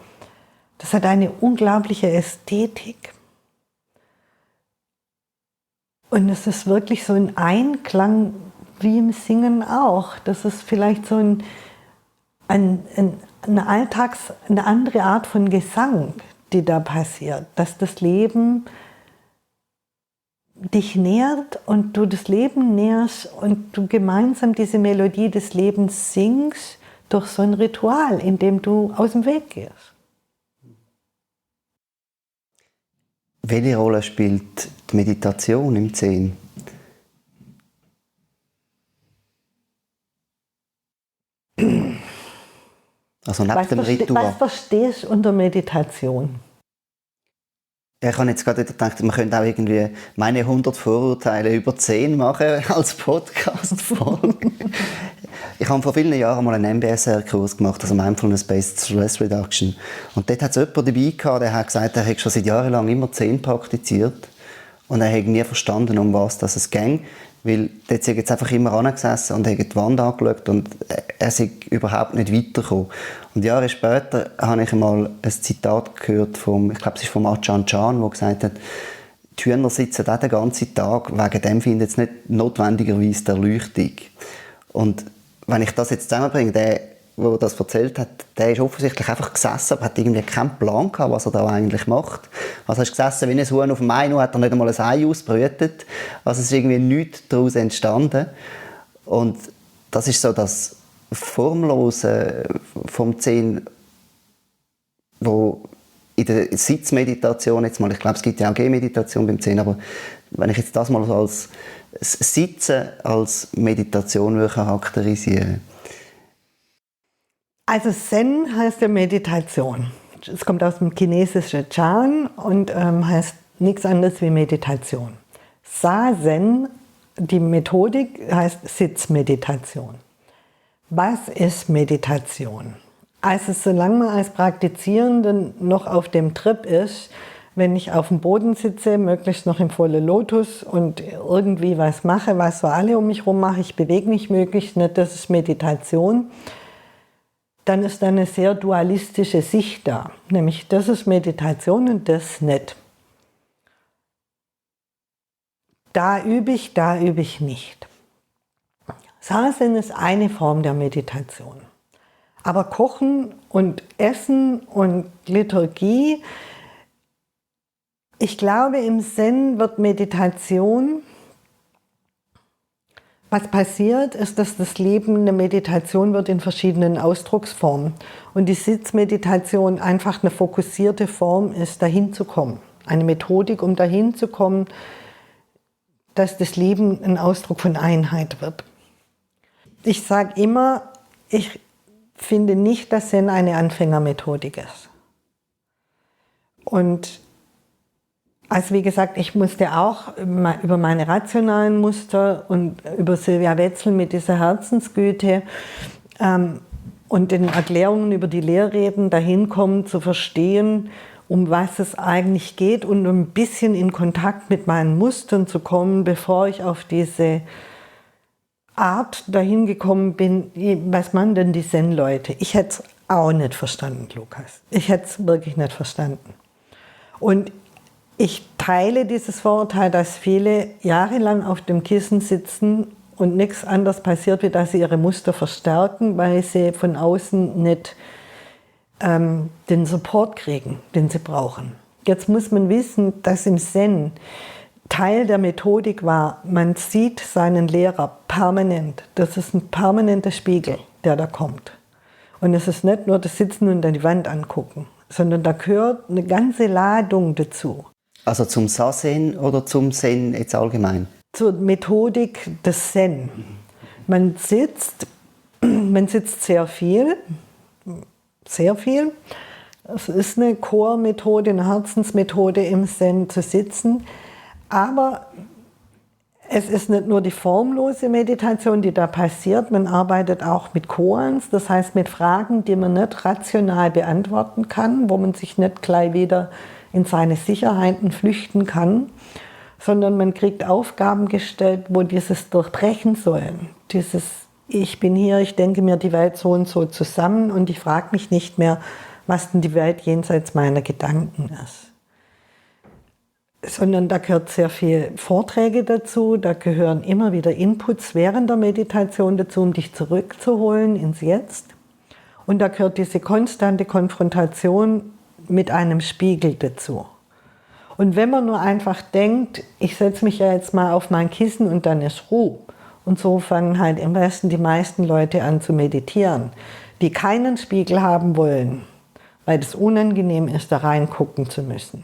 Das hat eine unglaubliche Ästhetik. Und es ist wirklich so ein Einklang wie im Singen auch. Das ist vielleicht so eine andere Art von Gesang, die da passiert. Dass das Leben dich nährt und du das Leben nährst und du gemeinsam diese Melodie des Lebens singst durch so ein Ritual, in dem du aus dem Weg gehst. Welche Rolle spielt die Meditation im Zen? Also neben dem Ritual. Was verstehst du unter Meditation? Ich habe jetzt gerade gedacht, man könnte auch irgendwie meine 100 Vorurteile über 10 machen als Podcast-Folge. Ich habe vor vielen Jahren mal einen MBSR-Kurs gemacht, also Mindfulness-Based Stress Reduction. Und dort hat es jemanden dabei gehabt, der hat gesagt, er hätte schon seit Jahren lang immer 10 praktiziert. Und er hätte nie verstanden, um was es ging. Weil dort ist er jetzt einfach immer angesessen und hat die Wand angeschaut und er ist überhaupt nicht weitergekommen. Und Jahre später habe ich einmal ein Zitat gehört ich glaube es ist vom Ajahn Chah, der gesagt hat, die Hühner sitzen auch den ganzen Tag, wegen dem finden sie nicht notwendigerweise die Erleuchtung. Und wenn ich das jetzt zusammenbringe, der das erzählt hat, der ist offensichtlich einfach gesessen, aber hat irgendwie keinen Plan gehabt, was er da eigentlich macht. Also er ist gesessen wie ein Huhn auf dem Ei, hat er nicht einmal ein Ei ausgebrütet. Also es ist irgendwie nichts daraus entstanden. Und das ist so das Formlose vom Zen, wo in der Sitzmeditation jetzt mal, ich glaube, es gibt ja auch Gehmeditation beim Zen, aber wenn ich jetzt das mal so als Sitzen als Meditation würde charakterisieren. Also Zen heißt ja Meditation. Es kommt aus dem chinesischen Chan und heißt nichts anderes wie Meditation. Zazen, die Methodik, heißt Sitzmeditation. Was ist Meditation? Also solange man als Praktizierende noch auf dem Trip ist, wenn ich auf dem Boden sitze, möglichst noch im vollen Lotus und irgendwie was mache, was so alle um mich herum machen, ich bewege mich möglichst nicht, das ist Meditation. Dann ist da eine sehr dualistische Sicht da. Nämlich, das ist Meditation und das nicht. Da übe ich nicht. Zazen ist eine Form der Meditation. Aber Kochen und Essen und Liturgie, ich glaube, im Zen wird Meditation, was passiert, ist, dass das Leben eine Meditation wird in verschiedenen Ausdrucksformen. Und die Sitzmeditation einfach eine fokussierte Form ist, dahin zu kommen. Eine Methodik, um dahin zu kommen, dass das Leben ein Ausdruck von Einheit wird. Ich sage immer, ich finde nicht, dass Zen eine Anfängermethodik ist. Und also wie gesagt, ich musste auch über meine rationalen Muster und über Sylvia Wetzel mit dieser Herzensgüte und den Erklärungen über die Lehrreden dahin kommen, zu verstehen, um was es eigentlich geht und ein bisschen in Kontakt mit meinen Mustern zu kommen, bevor ich auf diese Art dahin gekommen bin, was man denn die Zen-Leute. Ich hätte es auch nicht verstanden, Lukas. Ich hätte es wirklich nicht verstanden. Und ich teile dieses Vorurteil, dass viele jahrelang auf dem Kissen sitzen und nichts anderes passiert, wie dass sie ihre Muster verstärken, weil sie von außen nicht den Support kriegen, den sie brauchen. Jetzt muss man wissen, dass im Zen Teil der Methodik war, man sieht seinen Lehrer permanent. Das ist ein permanenter Spiegel, der da kommt. Und es ist nicht nur das Sitzen und dann die Wand angucken, sondern da gehört eine ganze Ladung dazu. Also zum Zazen oder zum Zen jetzt allgemein? Zur Methodik des Zen. Man sitzt sehr viel. Es ist eine Core-Methode, eine Herzensmethode im Zen zu sitzen. Aber Es ist nicht nur die formlose Meditation, die da passiert, man arbeitet auch mit Koans, das heißt mit Fragen, die man nicht rational beantworten kann, wo man sich nicht gleich wieder in seine Sicherheiten flüchten kann, sondern man kriegt Aufgaben gestellt, wo dieses durchbrechen sollen. Dieses Ich bin hier, ich denke mir die Welt so und so zusammen und ich frage mich nicht mehr, was denn die Welt jenseits meiner Gedanken ist. Sondern da gehört sehr viel Vorträge dazu, da gehören immer wieder Inputs während der Meditation dazu, um dich zurückzuholen ins Jetzt. Und da gehört diese konstante Konfrontation mit einem Spiegel dazu. Und wenn man nur einfach denkt, ich setze mich ja jetzt mal auf mein Kissen und dann ist Ruhe. Und so fangen halt im Westen die meisten Leute an zu meditieren, die keinen Spiegel haben wollen, weil es unangenehm ist, da reingucken zu müssen.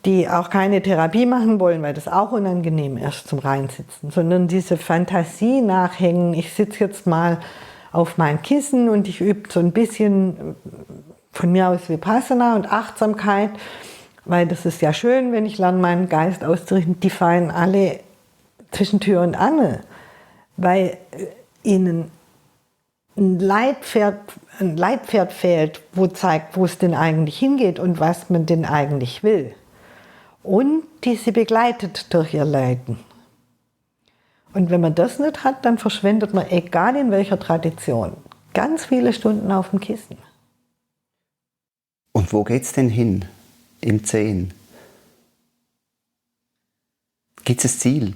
Die auch keine Therapie machen wollen, weil das auch unangenehm ist zum Reinsitzen, sondern diese Fantasie nachhängen, ich sitze jetzt mal auf mein Kissen und ich übe so ein bisschen von mir aus Vipassana und Achtsamkeit, weil das ist ja schön, wenn ich lerne, meinen Geist auszurichten, die fallen alle zwischen Tür und Angel, weil ihnen ein Leitpferd fehlt, wo zeigt, wo es denn eigentlich hingeht und was man denn eigentlich will. Und die sie begleitet durch ihr Leiden. Und wenn man das nicht hat, dann verschwendet man, egal in welcher Tradition, ganz viele Stunden auf dem Kissen. Und wo geht es denn hin im Zen? Gibt es ein Ziel?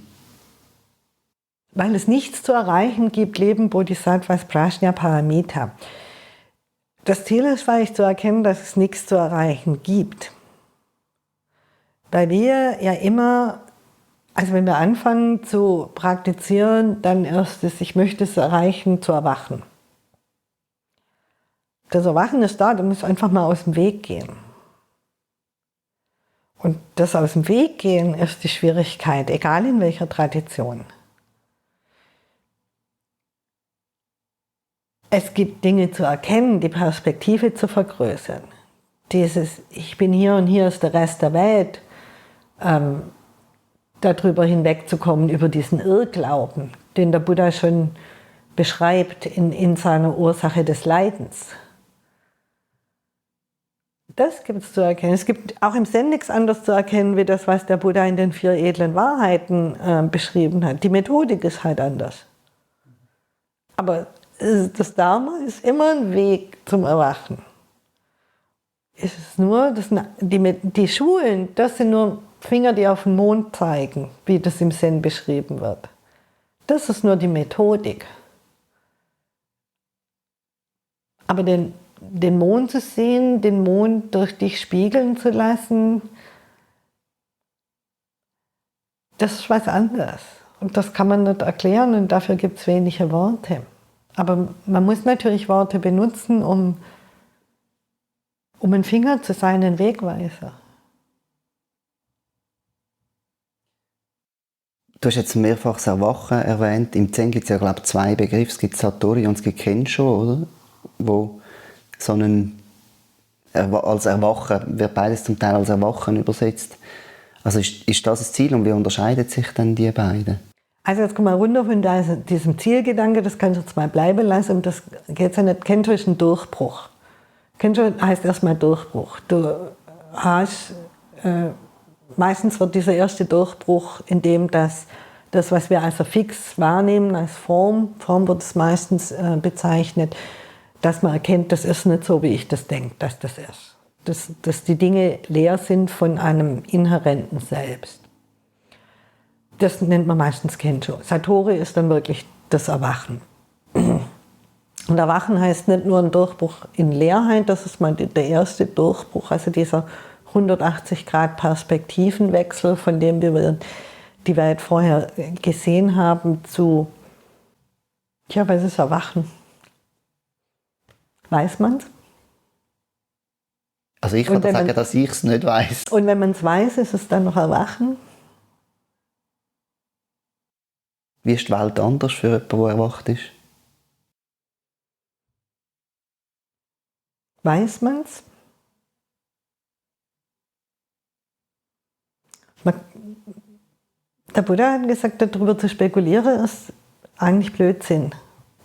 Weil es nichts zu erreichen gibt, leben Bodhisattvas Prajnaparamita. Das Ziel ist vielleicht zu erkennen, dass es nichts zu erreichen gibt. Weil wir ja immer, also wenn wir anfangen zu praktizieren, dann erst das, ich möchte es erreichen, zu erwachen. Das Erwachen ist da, du musst einfach mal aus dem Weg gehen. Und das aus dem Weg gehen ist die Schwierigkeit, egal in welcher Tradition. Es gibt Dinge zu erkennen, die Perspektive zu vergrößern. Dieses, ich bin hier und hier ist der Rest der Welt, darüber hinwegzukommen, über diesen Irrglauben, den der Buddha schon beschreibt in seiner Ursache des Leidens. Das gibt es zu erkennen. Es gibt auch im Zen nichts anderes zu erkennen, wie das, was der Buddha in den 4 edlen Wahrheiten beschrieben hat. Die Methodik ist halt anders. Aber das Dharma ist immer ein Weg zum Erwachen. Es ist nur, die Schulen, das sind nur Finger, die auf den Mond zeigen, wie das im Zen beschrieben wird. Das ist nur die Methodik. Aber den Mond zu sehen, den Mond durch dich spiegeln zu lassen, das ist was anderes. Und das kann man nicht erklären und dafür gibt es wenige Worte. Aber man muss natürlich Worte benutzen, um ein Finger zu sein, ein Wegweiser. Du hast jetzt mehrfach das Erwachen erwähnt. Im Zen gibt es ja, glaube ich, 2 Begriffe. Es gibt Satori und es gibt Kensho, oder? Wo so als Erwachen, wird beides zum Teil als Erwachen übersetzt. Also ist das das Ziel und wie unterscheiden sich dann die beiden? Also jetzt komm mal runter von diesem Zielgedanke, das kannst du jetzt mal bleiben lassen. Und das geht ja nicht. Kensho ist ein Durchbruch. Kensho heißt erstmal Durchbruch. Du hast, meistens wird dieser erste Durchbruch, in dem das, was wir als fix wahrnehmen, als Form wird es meistens bezeichnet, dass man erkennt, das ist nicht so, wie ich das denke, dass das ist. Dass die Dinge leer sind von einem inhärenten Selbst. Das nennt man meistens Kensho. Satori ist dann wirklich das Erwachen. Und Erwachen heißt nicht nur ein Durchbruch in Leerheit, das ist mal der erste Durchbruch, also dieser 180-Grad-Perspektivenwechsel, von dem wir die Welt vorher gesehen haben, zu, was ist Erwachen? Weiß man's? Also ich kann sagen, dass ich es nicht weiss. Und wenn man es weiß, ist es dann noch Erwachen? Wie ist die Welt anders für jemanden, der erwacht ist? Weiß man's? Der Buddha hat gesagt, darüber zu spekulieren ist eigentlich Blödsinn,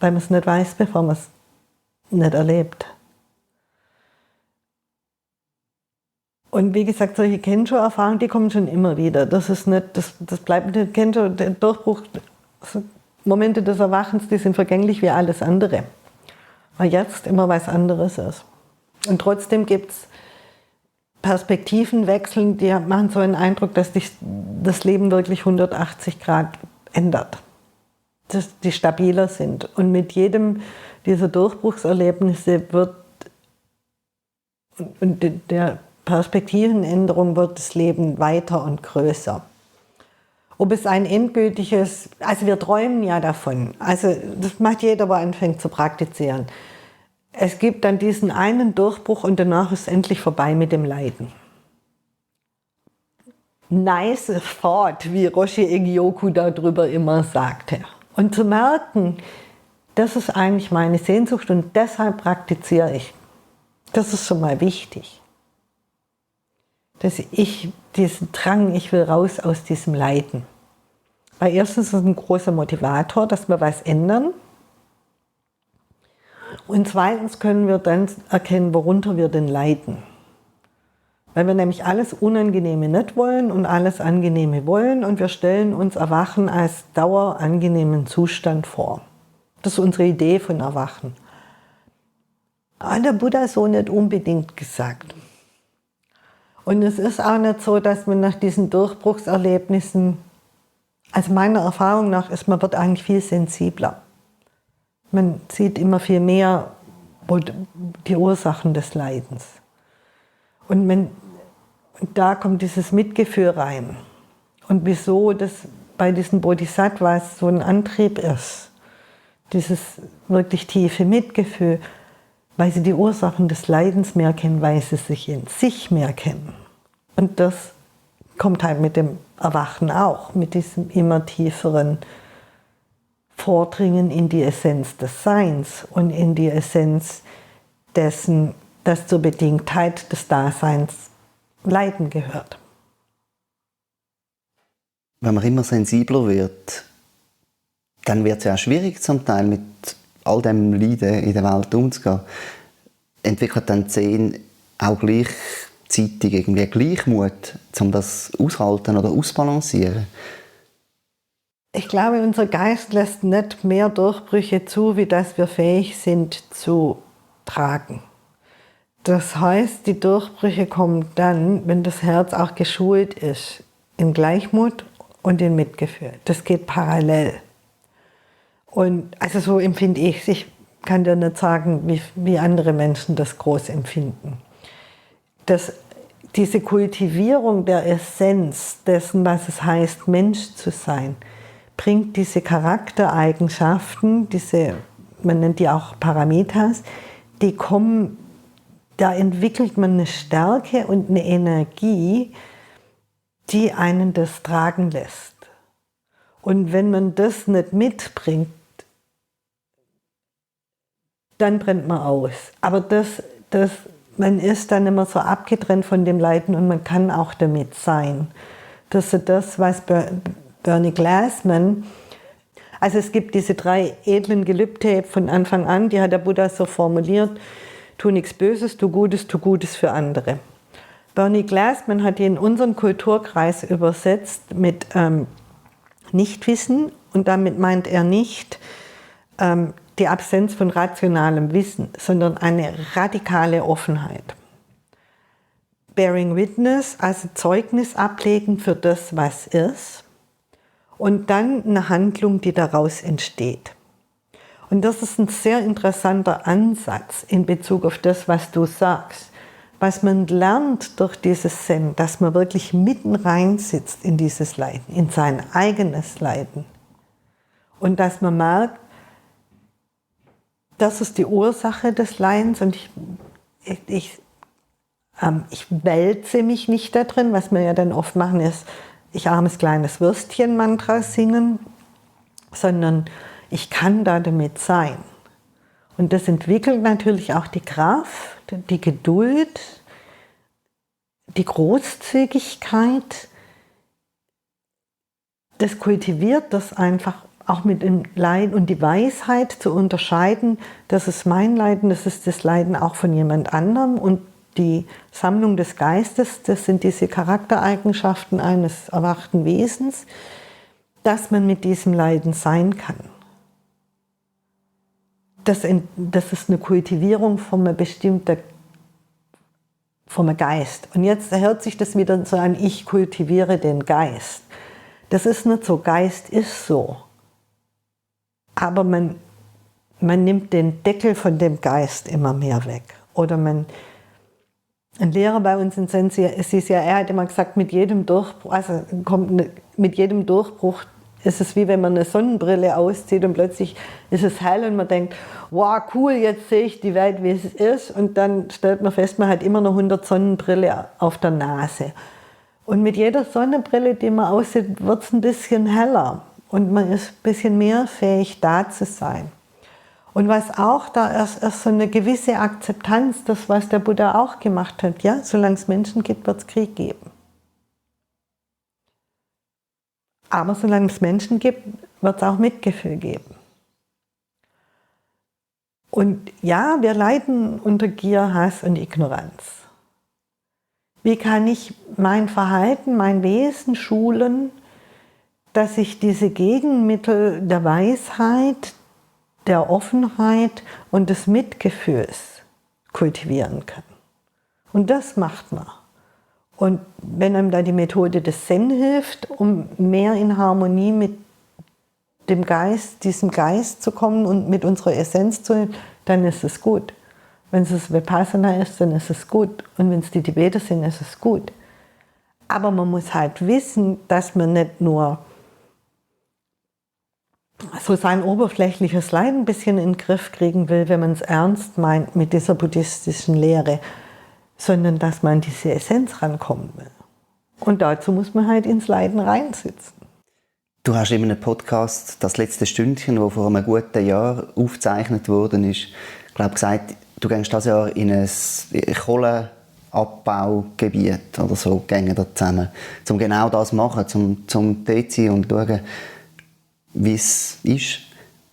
weil man es nicht weiß, bevor man es nicht erlebt. Und wie gesagt, solche Kensho-Erfahrungen, die kommen schon immer wieder. Das ist nicht, das bleibt nicht Kensho, der Durchbruch, Momente des Erwachens, die sind vergänglich wie alles andere. Weil jetzt immer was anderes ist. Und trotzdem gibt es Perspektivenwechseln, die machen so einen Eindruck, dass sich das Leben wirklich 180 Grad ändert. Dass die stabiler sind. Und mit jedem dieser Durchbruchserlebnisse wird und der Perspektivenänderung wird das Leben weiter und größer. Ob es ein endgültiges, also wir träumen ja davon, also das macht jeder, der anfängt zu praktizieren. Es gibt dann diesen einen Durchbruch und danach ist es endlich vorbei mit dem Leiden. Nice thought, wie Roshi Egyoku darüber immer sagte. Und zu merken, das ist eigentlich meine Sehnsucht und deshalb praktiziere ich. Das ist schon mal wichtig. Dass ich diesen Drang, ich will raus aus diesem Leiden. Weil erstens ist es ein großer Motivator, dass wir was ändern. Und zweitens können wir dann erkennen, worunter wir denn leiden. Weil wir nämlich alles Unangenehme nicht wollen und alles Angenehme wollen und wir stellen uns Erwachen als dauerangenehmen Zustand vor. Das ist unsere Idee von Erwachen. Hat der Buddha so nicht unbedingt gesagt. Und es ist auch nicht so, dass man nach diesen Durchbruchserlebnissen, also meiner Erfahrung nach, man wird eigentlich viel sensibler. Man sieht immer viel mehr die Ursachen des Leidens. Und da kommt dieses Mitgefühl rein. Und wieso das bei diesen Bodhisattvas so ein Antrieb ist. Dieses wirklich tiefe Mitgefühl, weil sie die Ursachen des Leidens mehr kennen, weil sie sich in sich mehr kennen. Und das kommt halt mit dem Erwachen auch, mit diesem immer tieferen Vordringen in die Essenz des Seins und in die Essenz dessen, dass zur Bedingtheit des Daseins Leiden gehört. Wenn man immer sensibler wird, dann wird es ja auch schwierig, zum Teil mit all dem Leiden in der Welt umzugehen. Entwickelt dann die Seele auch gleichzeitig irgendwie Gleichmut, um das aushalten oder ausbalancieren? Ich glaube, unser Geist lässt nicht mehr Durchbrüche zu, wie dass wir fähig sind zu tragen. Das heißt, die Durchbrüche kommen dann, wenn das Herz auch geschult ist, in Gleichmut und in Mitgefühl. Das geht parallel. Und also so empfinde ich es. Ich kann dir nicht sagen, wie andere Menschen das groß empfinden. Diese Kultivierung der Essenz dessen, was es heißt, Mensch zu sein, bringt diese Charaktereigenschaften, man nennt die auch Paramitas, die kommen, da entwickelt man eine Stärke und eine Energie, die einen das tragen lässt. Und wenn man das nicht mitbringt, dann brennt man aus. Aber man ist dann immer so abgetrennt von dem Leiden und man kann auch damit sein. Das ist das, was Bernie Glassman, also es gibt diese 3 edlen Gelübde von Anfang an, die hat der Buddha so formuliert: Tu nichts Böses, tu Gutes für andere. Bernie Glassman hat die in unseren Kulturkreis übersetzt mit Nichtwissen, und damit meint er nicht die Absenz von rationalem Wissen, sondern eine radikale Offenheit. Bearing Witness, also Zeugnis ablegen für das, was ist, und dann eine Handlung, die daraus entsteht. Und das ist ein sehr interessanter Ansatz in Bezug auf das, was du sagst. Was man lernt durch dieses Zen, dass man wirklich mitten rein sitzt in dieses Leiden, in sein eigenes Leiden. Und dass man merkt, das ist die Ursache des Leidens und ich wälze mich nicht da drin. Was wir ja dann oft machen, ist, ich armes kleines Würstchen Mantra singen, sondern ich kann da damit sein. Und das entwickelt natürlich auch die Kraft, die Geduld, die Großzügigkeit, das kultiviert das einfach auch mit dem Leiden und die Weisheit zu unterscheiden, das ist mein Leiden, das ist das Leiden auch von jemand anderem und die Sammlung des Geistes, das sind diese Charaktereigenschaften eines erwachten Wesens, dass man mit diesem Leiden sein kann. Das ist eine Kultivierung von einem bestimmten vom Geist. Und jetzt hört sich das wieder so an, ich kultiviere den Geist. Das ist nicht so, Geist ist so. Aber man nimmt den Deckel von dem Geist immer mehr weg. Oder ein Lehrer bei uns in Sensi, er hat immer gesagt, mit jedem Durchbruch ist es wie wenn man eine Sonnenbrille auszieht und plötzlich ist es hell und man denkt, wow, cool, jetzt sehe ich die Welt, wie es ist. Und dann stellt man fest, man hat immer noch 100 Sonnenbrille auf der Nase. Und mit jeder Sonnenbrille, die man aussieht, wird es ein bisschen heller. Und man ist ein bisschen mehr fähig, da zu sein. Und was auch da ist so eine gewisse Akzeptanz, das, was der Buddha auch gemacht hat. Ja? Solange es Menschen gibt, wird es Krieg geben. Aber solange es Menschen gibt, wird es auch Mitgefühl geben. Und ja, wir leiden unter Gier, Hass und Ignoranz. Wie kann ich mein Verhalten, mein Wesen schulen, dass ich diese Gegenmittel der Weisheit, der Offenheit und des Mitgefühls kultivieren kann? Und das macht man. Und wenn einem da die Methode des Zen hilft, um mehr in Harmonie mit dem Geist, diesem Geist zu kommen und mit unserer Essenz zu leben, dann ist es gut. Wenn es Vipassana ist, dann ist es gut. Und wenn es die Tibeter sind, ist es gut. Aber man muss halt wissen, dass man nicht nur so sein oberflächliches Leiden ein bisschen in den Griff kriegen will, wenn man es ernst meint mit dieser buddhistischen Lehre, sondern dass man an diese Essenz rankommen will. Und dazu muss man halt ins Leiden reinsitzen. Du hast in einem Podcast «Das letzte Stündchen», das vor einem guten Jahr aufgezeichnet worden ist, gesagt, du gehst dieses Jahr in ein Kohleabbaugebiet oder so, gehen da zusammen, um genau das zu machen, um dort zu sein und zu schauen, wie es ist.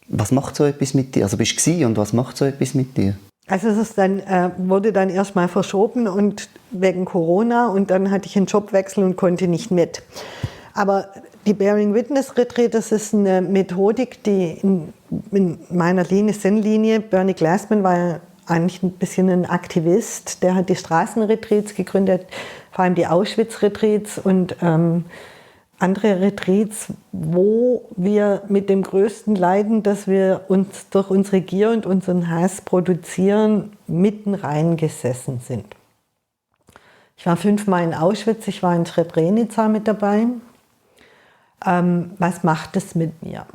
Was macht so etwas mit dir? Also bist du gewesen und was macht so etwas mit dir? Also es ist dann, wurde dann erstmal verschoben und wegen Corona und dann hatte ich einen Jobwechsel und konnte nicht mit. Aber die Bearing Witness Retreat, das ist eine Methodik, die in meiner Zen-Linie, Bernie Glassman war ja eigentlich ein bisschen ein Aktivist, der hat die Straßenretreats gegründet, vor allem die Auschwitz-Retreats und andere Retreats, wo wir mit dem größten Leiden, das wir uns durch unsere Gier und unseren Hass produzieren, mitten reingesessen sind. Ich war 5-mal in Auschwitz, ich war in Srebrenica mit dabei. Was macht es mit mir?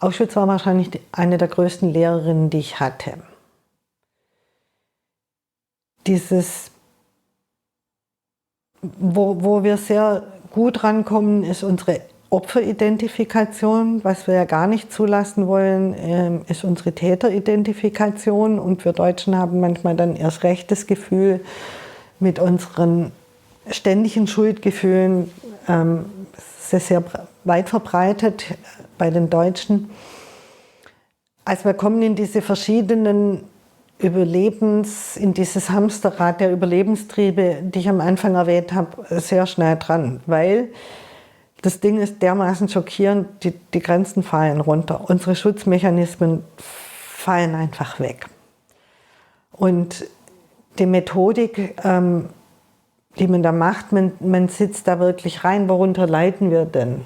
Auschwitz war wahrscheinlich eine der größten Lehrerinnen, die ich hatte. Dieses, wo wir sehr gut rankommen, ist unsere Opferidentifikation. Was wir ja gar nicht zulassen wollen, ist unsere Täteridentifikation. Und wir Deutschen haben manchmal dann erst recht das Gefühl, mit unseren ständigen Schuldgefühlen, das ist sehr weit verbreitet bei den Deutschen. Also wir kommen in diese verschiedenen in dieses Hamsterrad der Überlebenstriebe, die ich am Anfang erwähnt habe, sehr schnell dran. Weil das Ding ist dermaßen schockierend, die Grenzen fallen runter. Unsere Schutzmechanismen fallen einfach weg. Und die Methodik, die man da macht, man sitzt da wirklich rein, worunter leiden wir denn?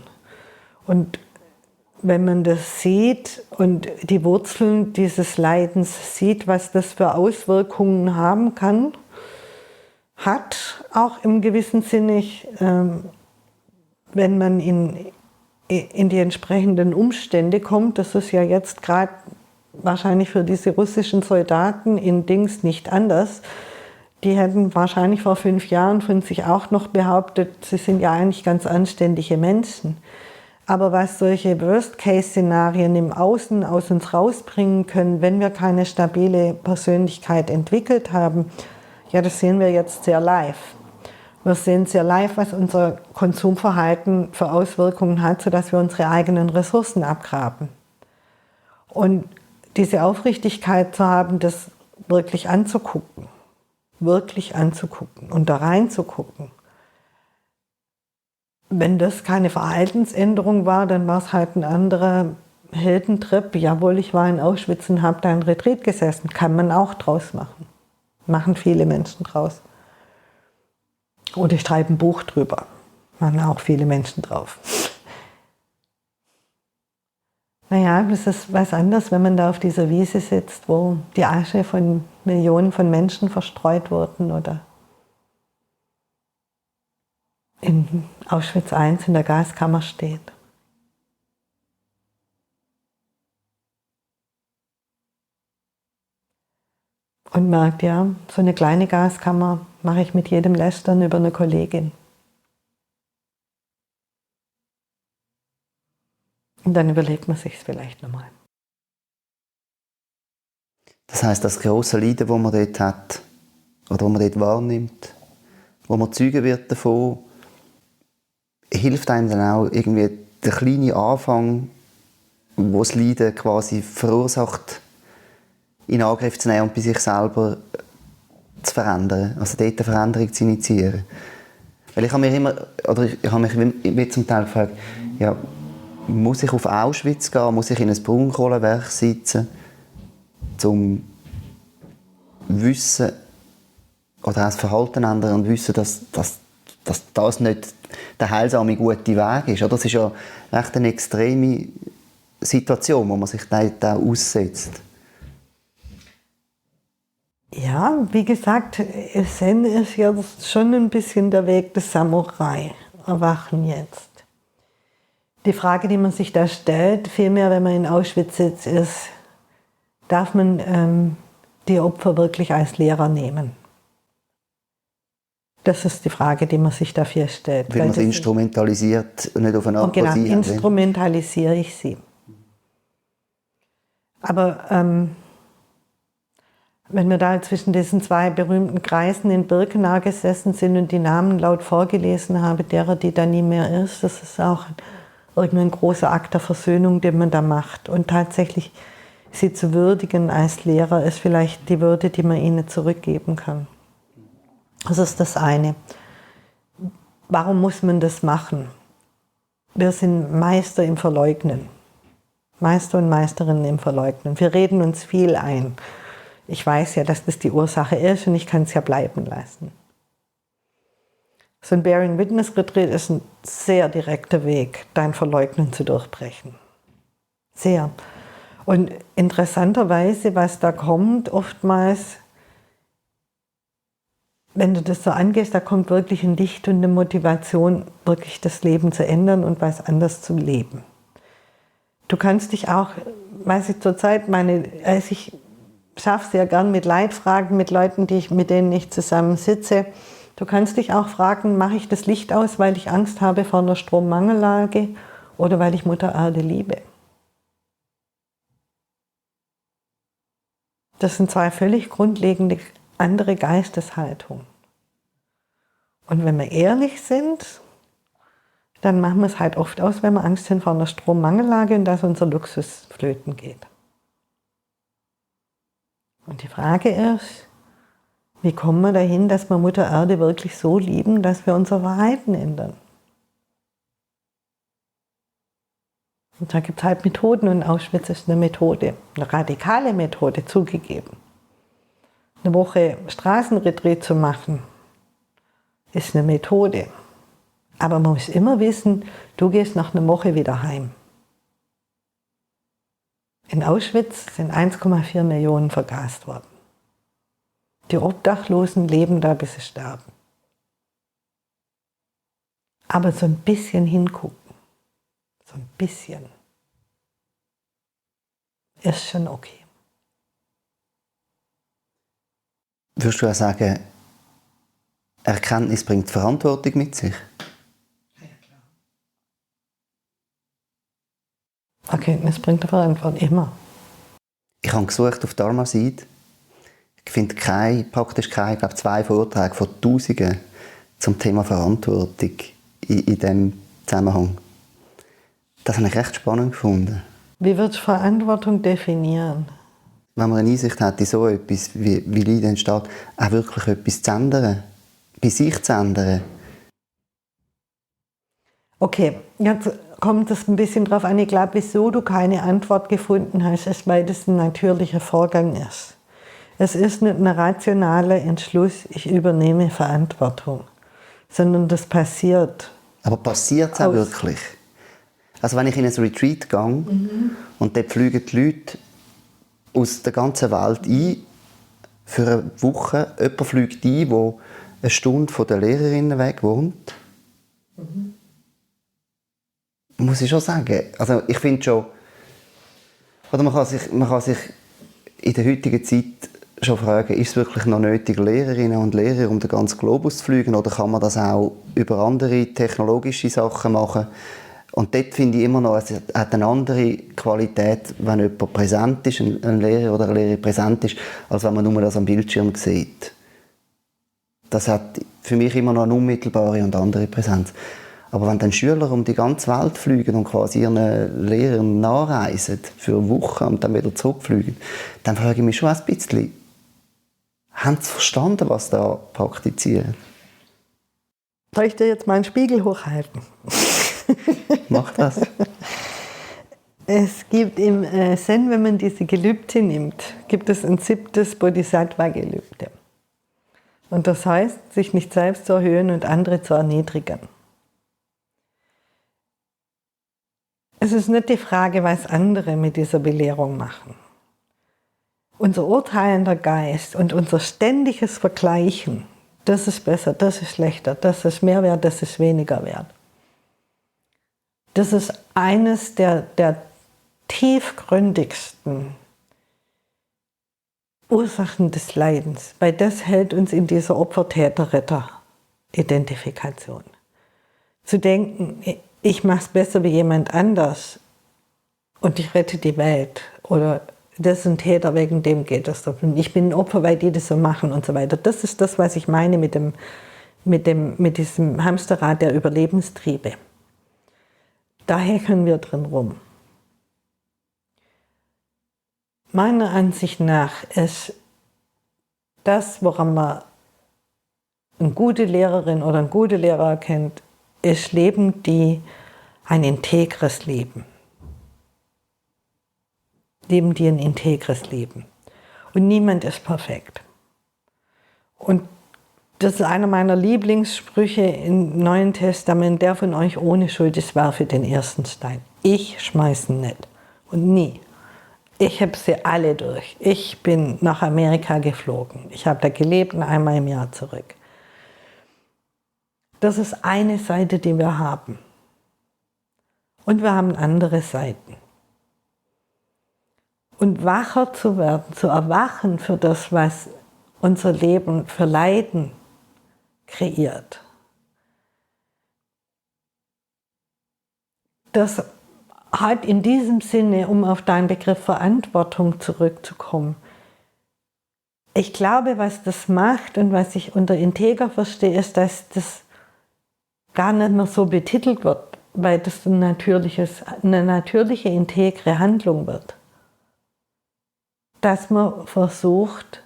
Und wenn man das sieht und die Wurzeln dieses Leidens sieht, was das für Auswirkungen haben kann, hat auch im gewissen Sinne, wenn man in die entsprechenden Umstände kommt, das ist ja jetzt gerade wahrscheinlich für diese russischen Soldaten in Dings nicht anders. Die hätten wahrscheinlich vor 5 Jahren von sich auch noch behauptet, sie sind ja eigentlich ganz anständige Menschen. Aber was solche Worst-Case-Szenarien im Außen aus uns rausbringen können, wenn wir keine stabile Persönlichkeit entwickelt haben, ja, das sehen wir jetzt sehr live. Wir sehen sehr live, was unser Konsumverhalten für Auswirkungen hat, sodass wir unsere eigenen Ressourcen abgraben. Und diese Aufrichtigkeit zu haben, das wirklich anzugucken und da reinzugucken. Wenn das keine Verhaltensänderung war, dann war es halt ein anderer Heldentrip. Jawohl, ich war in Auschwitz und habe da in Retreat gesessen. Kann man auch draus machen. Machen viele Menschen draus. Oder ich schreibe ein Buch drüber. Machen auch viele Menschen drauf. Naja, das ist was anderes, wenn man da auf dieser Wiese sitzt, wo die Asche von Millionen von Menschen verstreut wurden oder in Auschwitz I in der Gaskammer steht. Und merkt, ja, so eine kleine Gaskammer mache ich mit jedem Lästern über eine Kollegin. Und dann überlegt man sich es vielleicht nochmal. Das heisst, das grosse Leiden, das man dort hat, oder das man dort wahrnimmt, wo man Zeuge wird davon, hilft einem dann auch irgendwie der kleine Anfang, wo das Leiden quasi verursacht, in Angriff zu nehmen und bei sich selber zu verändern, also dort eine Veränderung zu initiieren. Weil ich habe mich wie zum Teil gefragt, ja, muss ich auf Auschwitz gehen, muss ich in ein Braunkohlewerk sitzen, um wissen oder auch das Verhalten ändern und wissen, dass das nicht der heilsame, gute Weg ist. Das ist ja echt eine extreme Situation, wo man sich dort auch aussetzt. Ja, wie gesagt, Zen ist ja schon ein bisschen der Weg des Samurai. Erwachen jetzt. Die Frage, die man sich da stellt, vielmehr wenn man in Auschwitz sitzt, ist, darf man die Opfer wirklich als Lehrer nehmen? Das ist die Frage, die man sich dafür stellt. Weil man sie instrumentalisiert und nicht auf eine Art Genau, instrumentalisiere ich sie. Aber wenn wir da zwischen diesen zwei berühmten Kreisen in Birkenau gesessen sind und die Namen laut vorgelesen habe, derer, die da nie mehr ist, das ist auch irgendein großer Akt der Versöhnung, den man da macht. Und tatsächlich sie zu würdigen als Lehrer ist vielleicht die Würde, die man ihnen zurückgeben kann. Das ist das eine. Warum muss man das machen? Wir sind Meister im Verleugnen. Meister und Meisterinnen im Verleugnen. Wir reden uns viel ein. Ich weiß ja, dass das die Ursache ist und ich kann es ja bleiben lassen. So ein Bearing Witness Retreat ist ein sehr direkter Weg, dein Verleugnen zu durchbrechen. Sehr. Und interessanterweise, was da kommt, oftmals, wenn du das so angehst, da kommt wirklich ein Licht und eine Motivation, wirklich das Leben zu ändern und was anders zu leben. Du kannst dich auch, weiß ich zurzeit, ich schaffe es ja gern mit Leitfragen, mit Leuten, mit denen ich zusammen sitze. Du kannst dich auch fragen, mache ich das Licht aus, weil ich Angst habe vor einer Strommangellage oder weil ich Mutter Erde liebe? Das sind zwei völlig grundlegende andere Geisteshaltungen. Und wenn wir ehrlich sind, dann machen wir es halt oft aus, wenn wir Angst haben vor einer Strommangellage und dass unser Luxus flöten geht. Und die Frage ist, wie kommen wir dahin, dass wir Mutter Erde wirklich so lieben, dass wir unser Verhalten ändern? Und da gibt es halt Methoden und Auschwitz ist eine Methode, eine radikale Methode, zugegeben. Eine Woche Straßenretreat zu machen, ist eine Methode. Aber man muss immer wissen, du gehst nach einer Woche wieder heim. In Auschwitz sind 1,4 Millionen vergast worden. Die Obdachlosen leben da, bis sie sterben. Aber so ein bisschen hingucken, so ein bisschen, ist schon okay. Würdest du auch sagen, Erkenntnis bringt Verantwortung mit sich? Ja, klar. Erkenntnis bringt Verantwortung, immer. Ich habe gesucht auf Dharma-Seite. Ich finde praktisch keine, ich glaube 2 Vorträge von Tausenden zum Thema Verantwortung in diesem Zusammenhang. Das habe ich recht spannend gefunden. Wie würdest du Verantwortung definieren? Wenn man eine Einsicht hat in so etwas, wie Leid entsteht, auch wirklich etwas zu ändern, bei sich zu ändern. Okay, jetzt kommt es ein bisschen drauf an. Ich glaube, wieso du keine Antwort gefunden hast, ist, weil das ein natürlicher Vorgang ist. Es ist nicht ein rationaler Entschluss, ich übernehme Verantwortung, sondern das passiert. Aber passiert es auch wirklich? Also wenn ich in ein Retreat gehe und dort fliegen die Leute aus der ganzen Welt ein, für eine Woche, jemand fliegt ein, der eine Stunde von der Lehrerin weg wohnt, muss ich schon sagen. Also ich finde schon, oder man kann sich in der heutigen Zeit schon fragen, ist es wirklich noch nötig, Lehrerinnen und Lehrer um den ganzen Globus zu fliegen, oder kann man das auch über andere technologische Sachen machen? Und dort finde ich immer noch, es hat eine andere Qualität, wenn jemand präsent ist, ein Lehrer oder eine Lehrerin präsent ist, als wenn man nur das am Bildschirm sieht. Das hat für mich immer noch eine unmittelbare und andere Präsenz. Aber wenn dann Schüler um die ganze Welt fliegen und quasi ihren Lehrern nachreisen für Wochen und dann wieder zurückfliegen, dann frage ich mich schon ein bisschen, haben sie verstanden, was da praktizieren? Soll ich dir jetzt mal einen Spiegel hochhalten? Mach das. Es gibt im Zen, wenn man diese Gelübde nimmt, gibt es ein 7. Bodhisattva-Gelübde. Und das heißt, sich nicht selbst zu erhöhen und andere zu erniedrigen. Es ist nicht die Frage, was andere mit dieser Belehrung machen. Unser urteilender Geist und unser ständiges Vergleichen, das ist besser, das ist schlechter, das ist mehr wert, das ist weniger wert. Das ist eines der tiefgründigsten Ursachen des Leidens, weil das hält uns in dieser Opfer-Täter-Retter-Identifikation. Zu denken, ich mache es besser wie jemand anders und ich rette die Welt, oder das ist ein Täter, wegen dem geht das doch. Ich bin ein Opfer, weil die das so machen und so weiter. Das ist das, was ich meine mit diesem Hamsterrad der Überlebenstriebe. Da häkeln wir drin rum. Meiner Ansicht nach ist das, woran man eine gute Lehrerin oder einen guten Lehrer erkennt, ist Leben, die ein integres Leben. Leben, die ein integres Leben. Und niemand ist perfekt. Und das ist einer meiner Lieblingssprüche im Neuen Testament: Der von euch ohne Schuld ist, werfe den ersten Stein. Ich schmeiße nicht. Und nie. Ich habe sie alle durch. Ich bin nach Amerika geflogen. Ich habe da gelebt und einmal im Jahr zurück. Das ist eine Seite, die wir haben. Und wir haben andere Seiten. Und wacher zu werden, zu erwachen für das, was unser Leben für Leiden kreiert. Das hat in diesem Sinne, um auf deinen Begriff Verantwortung zurückzukommen, ich glaube, was das macht und was ich unter integer verstehe, ist, dass das gar nicht mehr so betitelt wird, weil das eine natürliche, integre Handlung wird. Dass man versucht,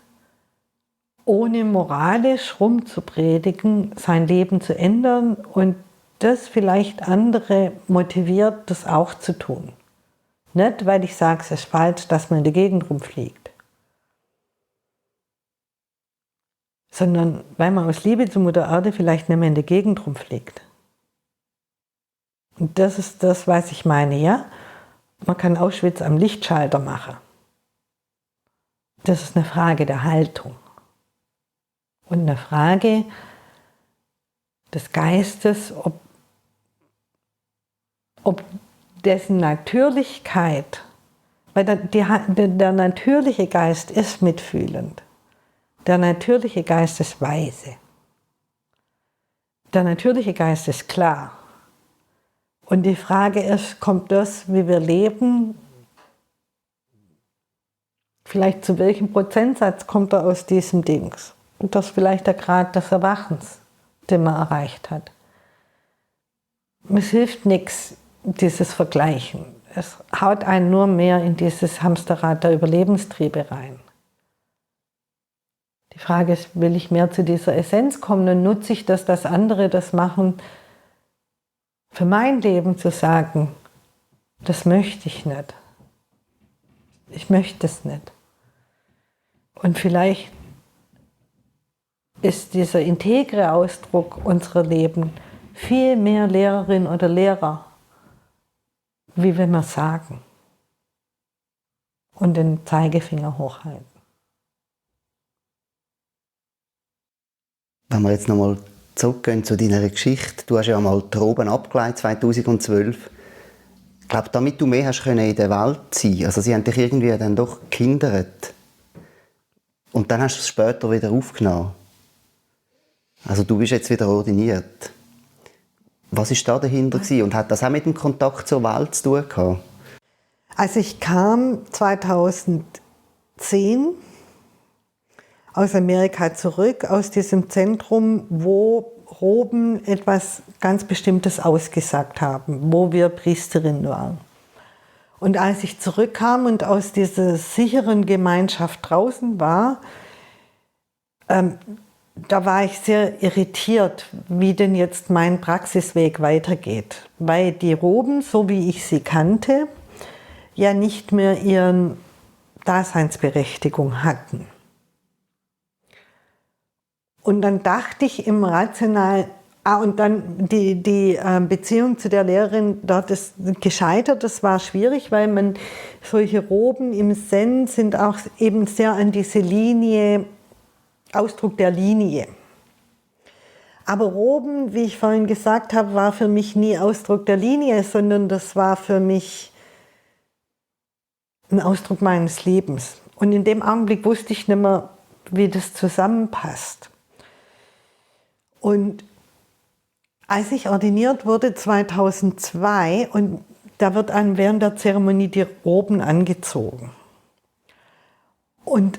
ohne moralisch rumzupredigen, sein Leben zu ändern und das vielleicht andere motiviert, das auch zu tun. Nicht, weil ich sage, es ist falsch, dass man in der Gegend rumfliegt, sondern weil man aus Liebe zur Mutter Erde vielleicht nicht mehr in der Gegend rumfliegt. Und das ist das, was ich meine, ja? Man kann Auschwitz am Lichtschalter machen. Das ist eine Frage der Haltung und eine Frage des Geistes, ob dessen Natürlichkeit, weil der natürliche Geist ist mitfühlend, der natürliche Geist ist weise, der natürliche Geist ist klar. Und die Frage ist, kommt das, wie wir leben, vielleicht zu welchem Prozentsatz kommt er aus diesem Dings? Und das ist vielleicht der Grad des Erwachens den man erreicht hat. Es hilft nichts, dieses Vergleichen. Es haut einen nur mehr in dieses Hamsterrad der Überlebenstriebe rein. Die Frage ist, will ich mehr zu dieser Essenz kommen und nutze ich das, dass andere das machen, für mein Leben zu sagen, das möchte ich nicht. Ich möchte es nicht. Und vielleicht ist dieser integre Ausdruck unserer Leben viel mehr Lehrerin oder Lehrer, wie wenn wir sagen und den Zeigefinger hochhalten. Wenn wir jetzt nochmal zurückgehen zu deiner Geschichte, du hast ja mal die Roben abgeleitet 2012. Ich glaube, damit du mehr hast können in der Welt sein, also sie haben dich irgendwie dann doch gehindert. Und dann hast du es später wieder aufgenommen. Also du bist jetzt wieder ordiniert. Was war da dahinter und hat das auch mit dem Kontakt zur Welt zu tun gehabt? Also ich kam 2010 aus Amerika zurück, aus diesem Zentrum, wo Roben etwas ganz Bestimmtes ausgesagt haben, wo wir Priesterin waren. Und als ich zurückkam und aus dieser sicheren Gemeinschaft draußen war, da war ich sehr irritiert, wie denn jetzt mein Praxisweg weitergeht. Weil die Roben, so wie ich sie kannte, ja nicht mehr ihre Daseinsberechtigung hatten. Und dann dachte ich im Rational, und dann die Beziehung zu der Lehrerin dort ist gescheitert. Das war schwierig, weil solche Roben im Zen sind auch eben sehr an diese Linie, Ausdruck der Linie. Aber Roben, wie ich vorhin gesagt habe, war für mich nie Ausdruck der Linie, sondern das war für mich ein Ausdruck meines Lebens. Und in dem Augenblick wusste ich nicht mehr, wie das zusammenpasst. Und als ich ordiniert wurde 2002, und da wird einem während der Zeremonie die Roben angezogen. Und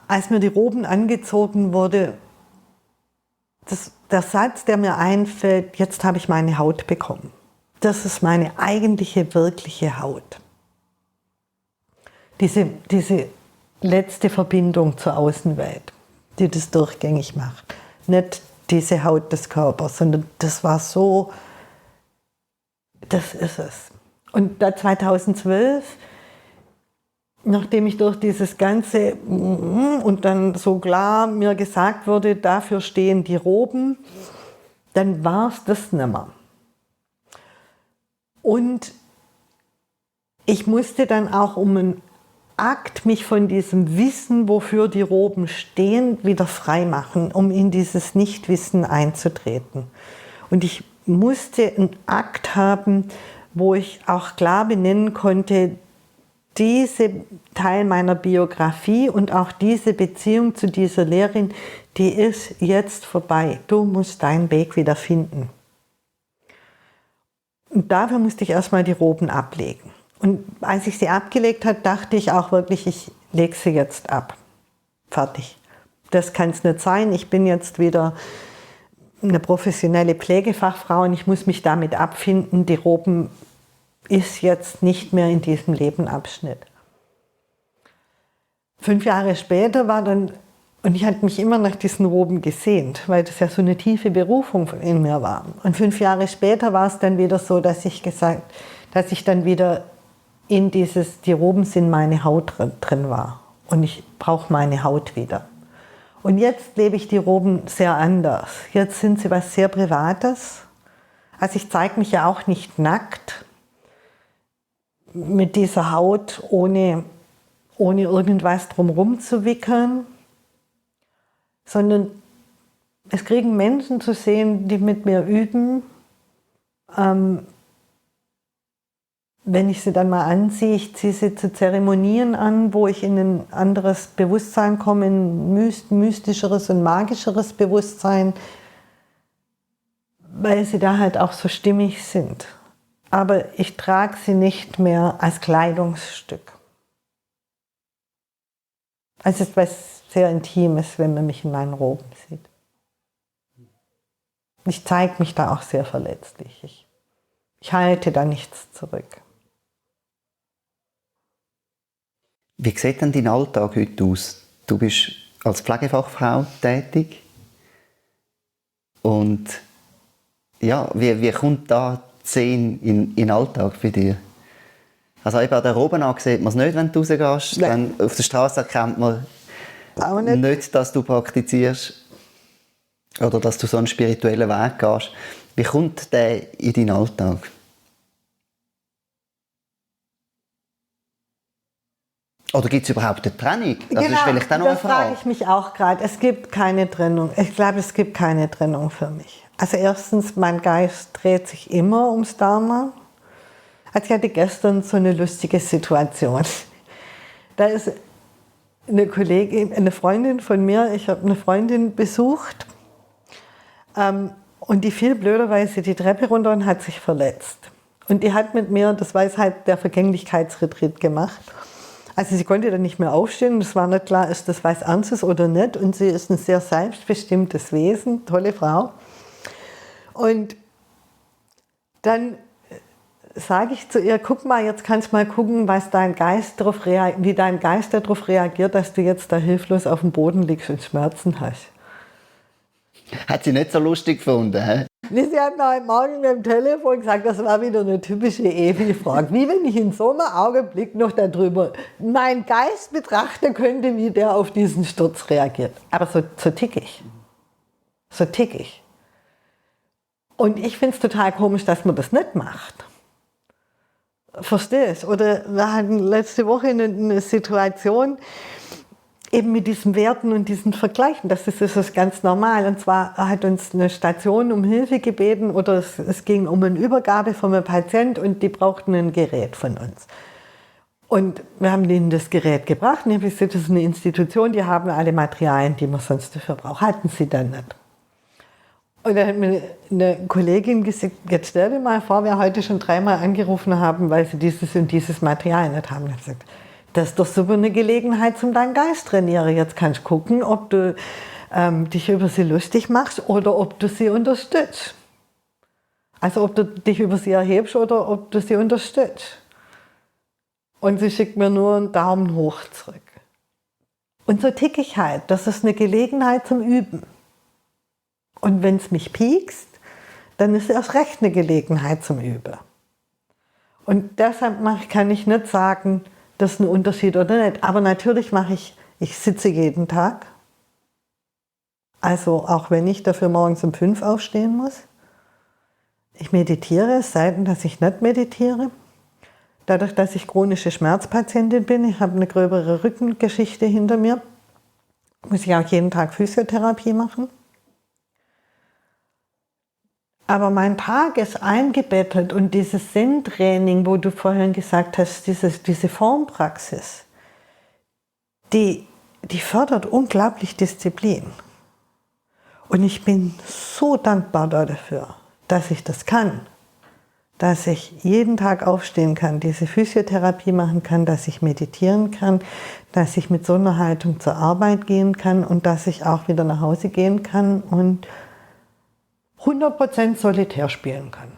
als mir die Roben angezogen wurde, der Satz, der mir einfällt, jetzt habe ich meine Haut bekommen. Das ist meine eigentliche, wirkliche Haut. Diese letzte Verbindung zur Außenwelt, die das durchgängig macht. Nicht diese Haut des Körpers, sondern das war so, das ist es. Und da 2012, nachdem ich durch dieses Ganze und dann so klar mir gesagt wurde, dafür stehen die Roben, dann war es das nimmer. Und ich musste dann auch um einen Akt mich von diesem Wissen, wofür die Roben stehen, wieder frei machen, um in dieses Nichtwissen einzutreten. Und ich musste einen Akt haben, wo ich auch klar benennen konnte, diese Teil meiner Biografie und auch diese Beziehung zu dieser Lehrerin, die ist jetzt vorbei. Du musst deinen Weg wieder finden. Und dafür musste ich erstmal die Roben ablegen. Und als ich sie abgelegt habe, dachte ich auch wirklich, ich lege sie jetzt ab. Fertig. Das kann es nicht sein. Ich bin jetzt wieder eine professionelle Pflegefachfrau und ich muss mich damit abfinden. Die Roben ist jetzt nicht mehr in diesem Lebenabschnitt. 5 Jahre später war dann, und ich hatte mich immer nach diesen Roben gesehnt, weil das ja so eine tiefe Berufung in mir war. Und 5 Jahre später war es dann wieder so, dass ich dann wieder in die Roben sind meine Haut drin war. Und ich brauche meine Haut wieder. Und jetzt lebe ich die Roben sehr anders. Jetzt sind sie was sehr Privates. Also ich zeige mich ja auch nicht nackt mit dieser Haut, ohne irgendwas drumherum zu wickeln, sondern es kriegen Menschen zu sehen, die mit mir üben. Wenn ich sie dann mal anziehe, ich ziehe sie zu Zeremonien an, wo ich in ein anderes Bewusstsein komme, ein mystischeres und magischeres Bewusstsein, weil sie da halt auch so stimmig sind. Aber ich trage sie nicht mehr als Kleidungsstück. Also es ist was sehr Intimes, wenn man mich in meinen Roben sieht. Ich zeige mich da auch sehr verletzlich. Ich halte da nichts zurück. Wie sieht denn dein Alltag heute aus? Du bist als Pflegefachfrau tätig. Und ja, wie kommt da die Szene in den Alltag bei dir? Also eben an der Robenau sieht man es nicht, wenn du rausgehst. Dann auf der Straße erkennt man nicht, dass du praktizierst oder dass du so einen spirituellen Weg gehst. Wie kommt der in deinen Alltag? Oder gibt es überhaupt eine Trennung? Das ist vielleicht auch noch eine Frage. Das frage ich mich auch gerade. Es gibt keine Trennung. Ich glaube, es gibt keine Trennung für mich. Also erstens, mein Geist dreht sich immer ums Dharma. Also ich hatte gestern so eine lustige Situation. Da ist eine Kollegin, eine Freundin von mir, ich habe eine Freundin besucht und die fiel blöderweise die Treppe runter und hat sich verletzt. Und die hat mit mir, das war jetzt halt der Vergänglichkeitsretreat gemacht. Also sie konnte dann nicht mehr aufstehen und es war nicht klar, ist das was Ernstes oder nicht. Und sie ist ein sehr selbstbestimmtes Wesen, tolle Frau. Und dann sage ich zu ihr, guck mal, jetzt kannst du mal gucken, wie dein Geist darauf reagiert, dass du jetzt da hilflos auf dem Boden liegst und Schmerzen hast. Hat sie nicht so lustig gefunden, hä? Sie hat mir heute Morgen mit dem Telefon gesagt, das war wieder eine typische Evi-Frage. Wie wenn ich in so einem Augenblick noch darüber meinen Geist betrachten könnte, wie der auf diesen Sturz reagiert. Aber so tick ich. So tick ich. Und ich finde es total komisch, dass man das nicht macht. Verstehst? Oder wir hatten letzte Woche eine Situation, eben mit diesen Werten und diesen Vergleichen, das ist ganz normal. Und zwar hat uns eine Station um Hilfe gebeten oder es ging um eine Übergabe von einem Patient und die brauchten ein Gerät von uns. Und wir haben ihnen das Gerät gebracht und ich habe gesagt, das ist eine Institution, die haben alle Materialien, die man sonst dafür braucht. Hatten sie dann nicht. Und dann hat mir eine Kollegin gesagt, jetzt stell dir mal vor, wir heute schon 3-mal angerufen haben, weil sie dieses und dieses Material nicht haben. Ich habe gesagt, das ist doch super eine Gelegenheit zum deinen Geist trainieren. Jetzt kannst du gucken, ob du dich über sie lustig machst oder ob du sie unterstützt. Also ob du dich über sie erhebst oder ob du sie unterstützt. Und sie schickt mir nur einen Daumen hoch zurück. Und so tick ich halt. Das ist eine Gelegenheit zum Üben. Und wenn es mich piekst, dann ist es erst recht eine Gelegenheit zum Üben. Und deshalb kann ich nicht sagen, das ist ein Unterschied oder nicht. Aber natürlich ich sitze jeden Tag. Also auch wenn ich dafür morgens um 5 aufstehen muss. Ich meditiere, es sei denn, dass ich nicht meditiere. Dadurch, dass ich chronische Schmerzpatientin bin, ich habe eine gröbere Rückengeschichte hinter mir, muss ich auch jeden Tag Physiotherapie machen. Aber mein Tag ist eingebettet und dieses Zen-Training, wo du vorhin gesagt hast, diese Formpraxis, die fördert unglaublich Disziplin. Und ich bin so dankbar dafür, dass ich das kann. Dass ich jeden Tag aufstehen kann, diese Physiotherapie machen kann, dass ich meditieren kann, dass ich mit so einer Haltung zur Arbeit gehen kann und dass ich auch wieder nach Hause gehen kann und 100% solitär spielen kann.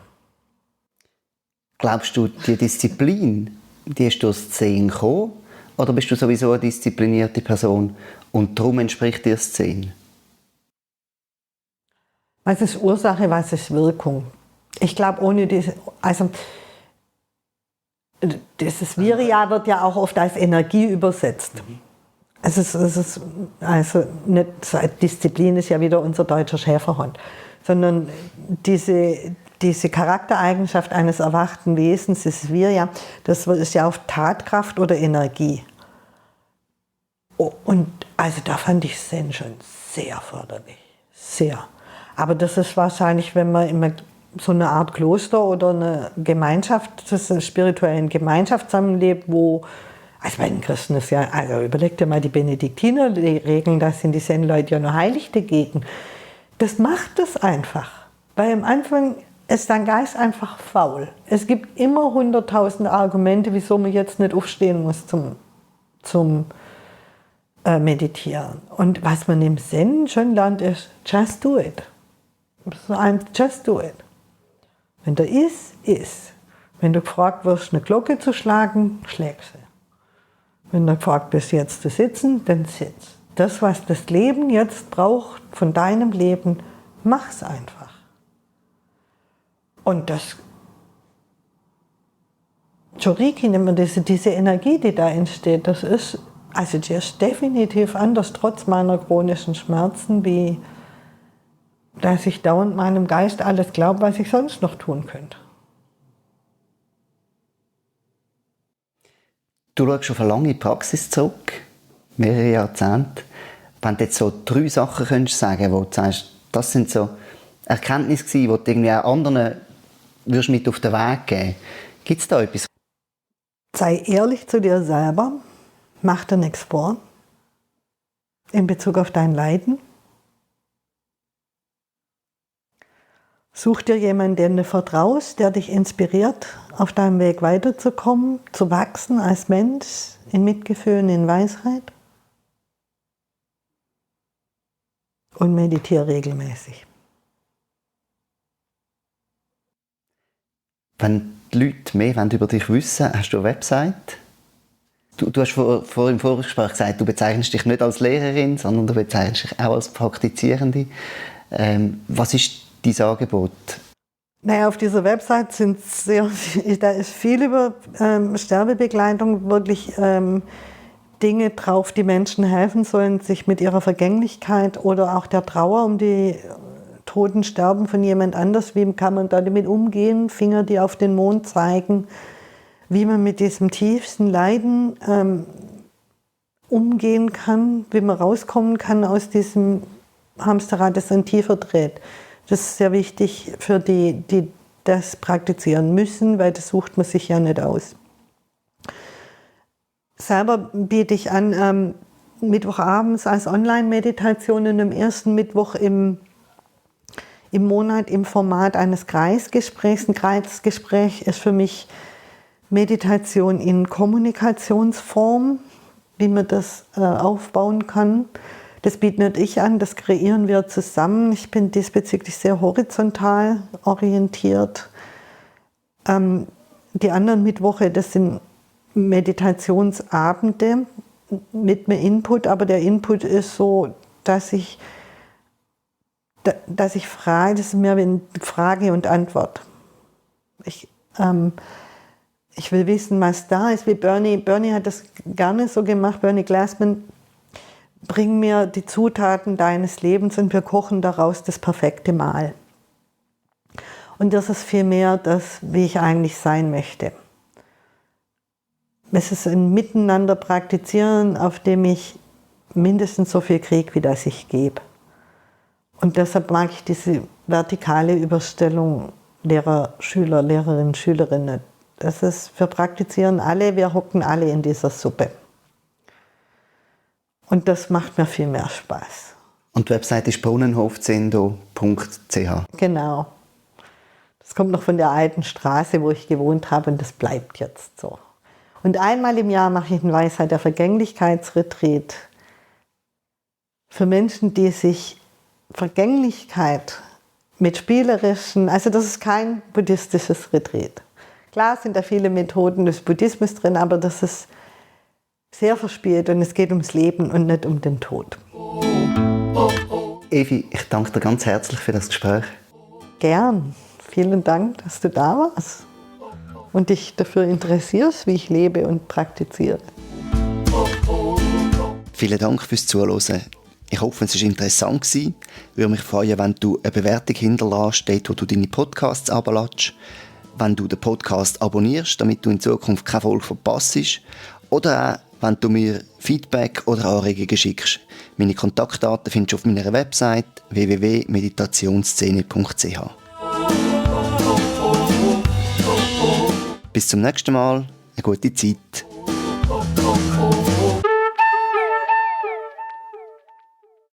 Glaubst du, die Disziplin, die ist durch Zen gekommen? Oder bist du sowieso eine disziplinierte Person und darum entspricht dir Zen? Was ist Ursache, was ist Wirkung? Ich glaube, ohne diese, also dieses Virya wird ja auch oft als Energie übersetzt. Also nicht, Disziplin ist ja wieder unser deutscher Schäferhund, sondern diese Charaktereigenschaft eines erwachten Wesens ist Virya, das ist ja auf Tatkraft oder Energie. Und also da fand ich Zen schon sehr förderlich, sehr. Aber das ist wahrscheinlich, wenn man immer so eine Art Kloster oder eine Gemeinschaft, das ist eine spirituelle Gemeinschaft zusammenlebt, wo, also bei den Christen ist ja, also überleg dir mal die Benediktiner, die regeln, das sind die Zen-Leute ja nur heilig dagegen. Das macht es einfach, weil am Anfang ist dein Geist einfach faul. Es gibt immer 100.000 Argumente, wieso man jetzt nicht aufstehen muss zum Meditieren. Und was man im Zen schon lernt, ist just do it. Just do it. Wenn da ist, ist. Wenn du gefragt wirst, eine Glocke zu schlagen, schläg sie. Wenn du gefragt bist, jetzt zu sitzen, dann sitz. Das, was das Leben jetzt braucht von deinem Leben, mach's einfach. Und das Choriki, diese Energie, die da entsteht, die ist definitiv anders, trotz meiner chronischen Schmerzen, wie dass ich dauernd meinem Geist alles glaube, was ich sonst noch tun könnte. Du schaust auf eine lange Praxis zurück, mehrere Jahrzehnte. Wenn du jetzt so 3 Sachen könntest sagen, wo du sagst, das sind so Erkenntnisse gewesen, die du irgendwie auch anderen würdest mit auf den Weg geben. Gibt es da etwas? Sei ehrlich zu dir selber, mach dir nichts vor in Bezug auf dein Leiden. Such dir jemanden, dem du vertraust, der dich inspiriert, auf deinem Weg weiterzukommen, zu wachsen als Mensch, in Mitgefühl und in Weisheit. Und meditiere regelmäßig. Wenn die Leute mehr über dich wissen, hast du eine Website? Du hast vor im Vorgespräch gesagt, du bezeichnest dich nicht als Lehrerin, sondern du bezeichnest dich auch als Praktizierende. Was ist dein Angebot? Naja, auf dieser Website da ist viel über Sterbebegleitung, wirklich Dinge drauf, die Menschen helfen sollen, sich mit ihrer Vergänglichkeit oder auch der Trauer um die Toten sterben von jemand anders, wie kann man damit umgehen, Finger, die auf den Mond zeigen, wie man mit diesem tiefsten Leiden umgehen kann, wie man rauskommen kann aus diesem Hamsterrad, das dann tiefer dreht. Das ist sehr wichtig für die das praktizieren müssen, weil das sucht man sich ja nicht aus. Selber biete ich an, Mittwochabends als Online-Meditation und am ersten Mittwoch im Monat im Format eines Kreisgesprächs. Ein Kreisgespräch ist für mich Meditation in Kommunikationsform, wie man das aufbauen kann. Das biete nicht ich an, das kreieren wir zusammen. Ich bin diesbezüglich sehr horizontal orientiert. Die anderen Mittwoche, das sind Meditationsabende mit mehr Input, aber der Input ist so, dass ich frage, das ist mehr wie eine Frage und Antwort. Ich will wissen, was da ist, wie Bernie hat das gerne so gemacht, Bernie Glassman, bring mir die Zutaten deines Lebens und wir kochen daraus das perfekte Mahl. Und das ist vielmehr das, wie ich eigentlich sein möchte. Es ist ein Miteinander praktizieren, auf dem ich mindestens so viel kriege, wie das ich gebe. Und deshalb mag ich diese vertikale Überstellung Lehrer, Schüler, Lehrerinnen, Schülerinnen. Das ist, wir praktizieren alle, wir hocken alle in dieser Suppe. Und das macht mir viel mehr Spaß. Und die Website ist brunnenhofzendo.ch. Genau. Das kommt noch von der alten Straße, wo ich gewohnt habe, und das bleibt jetzt so. Und einmal im Jahr mache ich einen Weisheit der Vergänglichkeitsretreat für Menschen, die sich Vergänglichkeit mit spielerischen, also das ist kein buddhistisches Retreat. Klar sind da viele Methoden des Buddhismus drin, aber das ist sehr verspielt und es geht ums Leben und nicht um den Tod. Evi, ich danke dir ganz herzlich für das Gespräch. Gern. Vielen Dank, dass du da warst und dich dafür interessierst, wie ich lebe und praktiziere. Vielen Dank fürs Zuhören. Ich hoffe, es war interessant. Ich würde mich freuen, wenn du eine Bewertung hinterlässt, dort wo du deine Podcasts abladest, wenn du den Podcast abonnierst, damit du in Zukunft keine Folge verpasst, oder auch, wenn du mir Feedback oder Anregungen schickst. Meine Kontaktdaten findest du auf meiner Website www.meditationsszene.ch. Bis zum nächsten Mal, eine gute Zeit.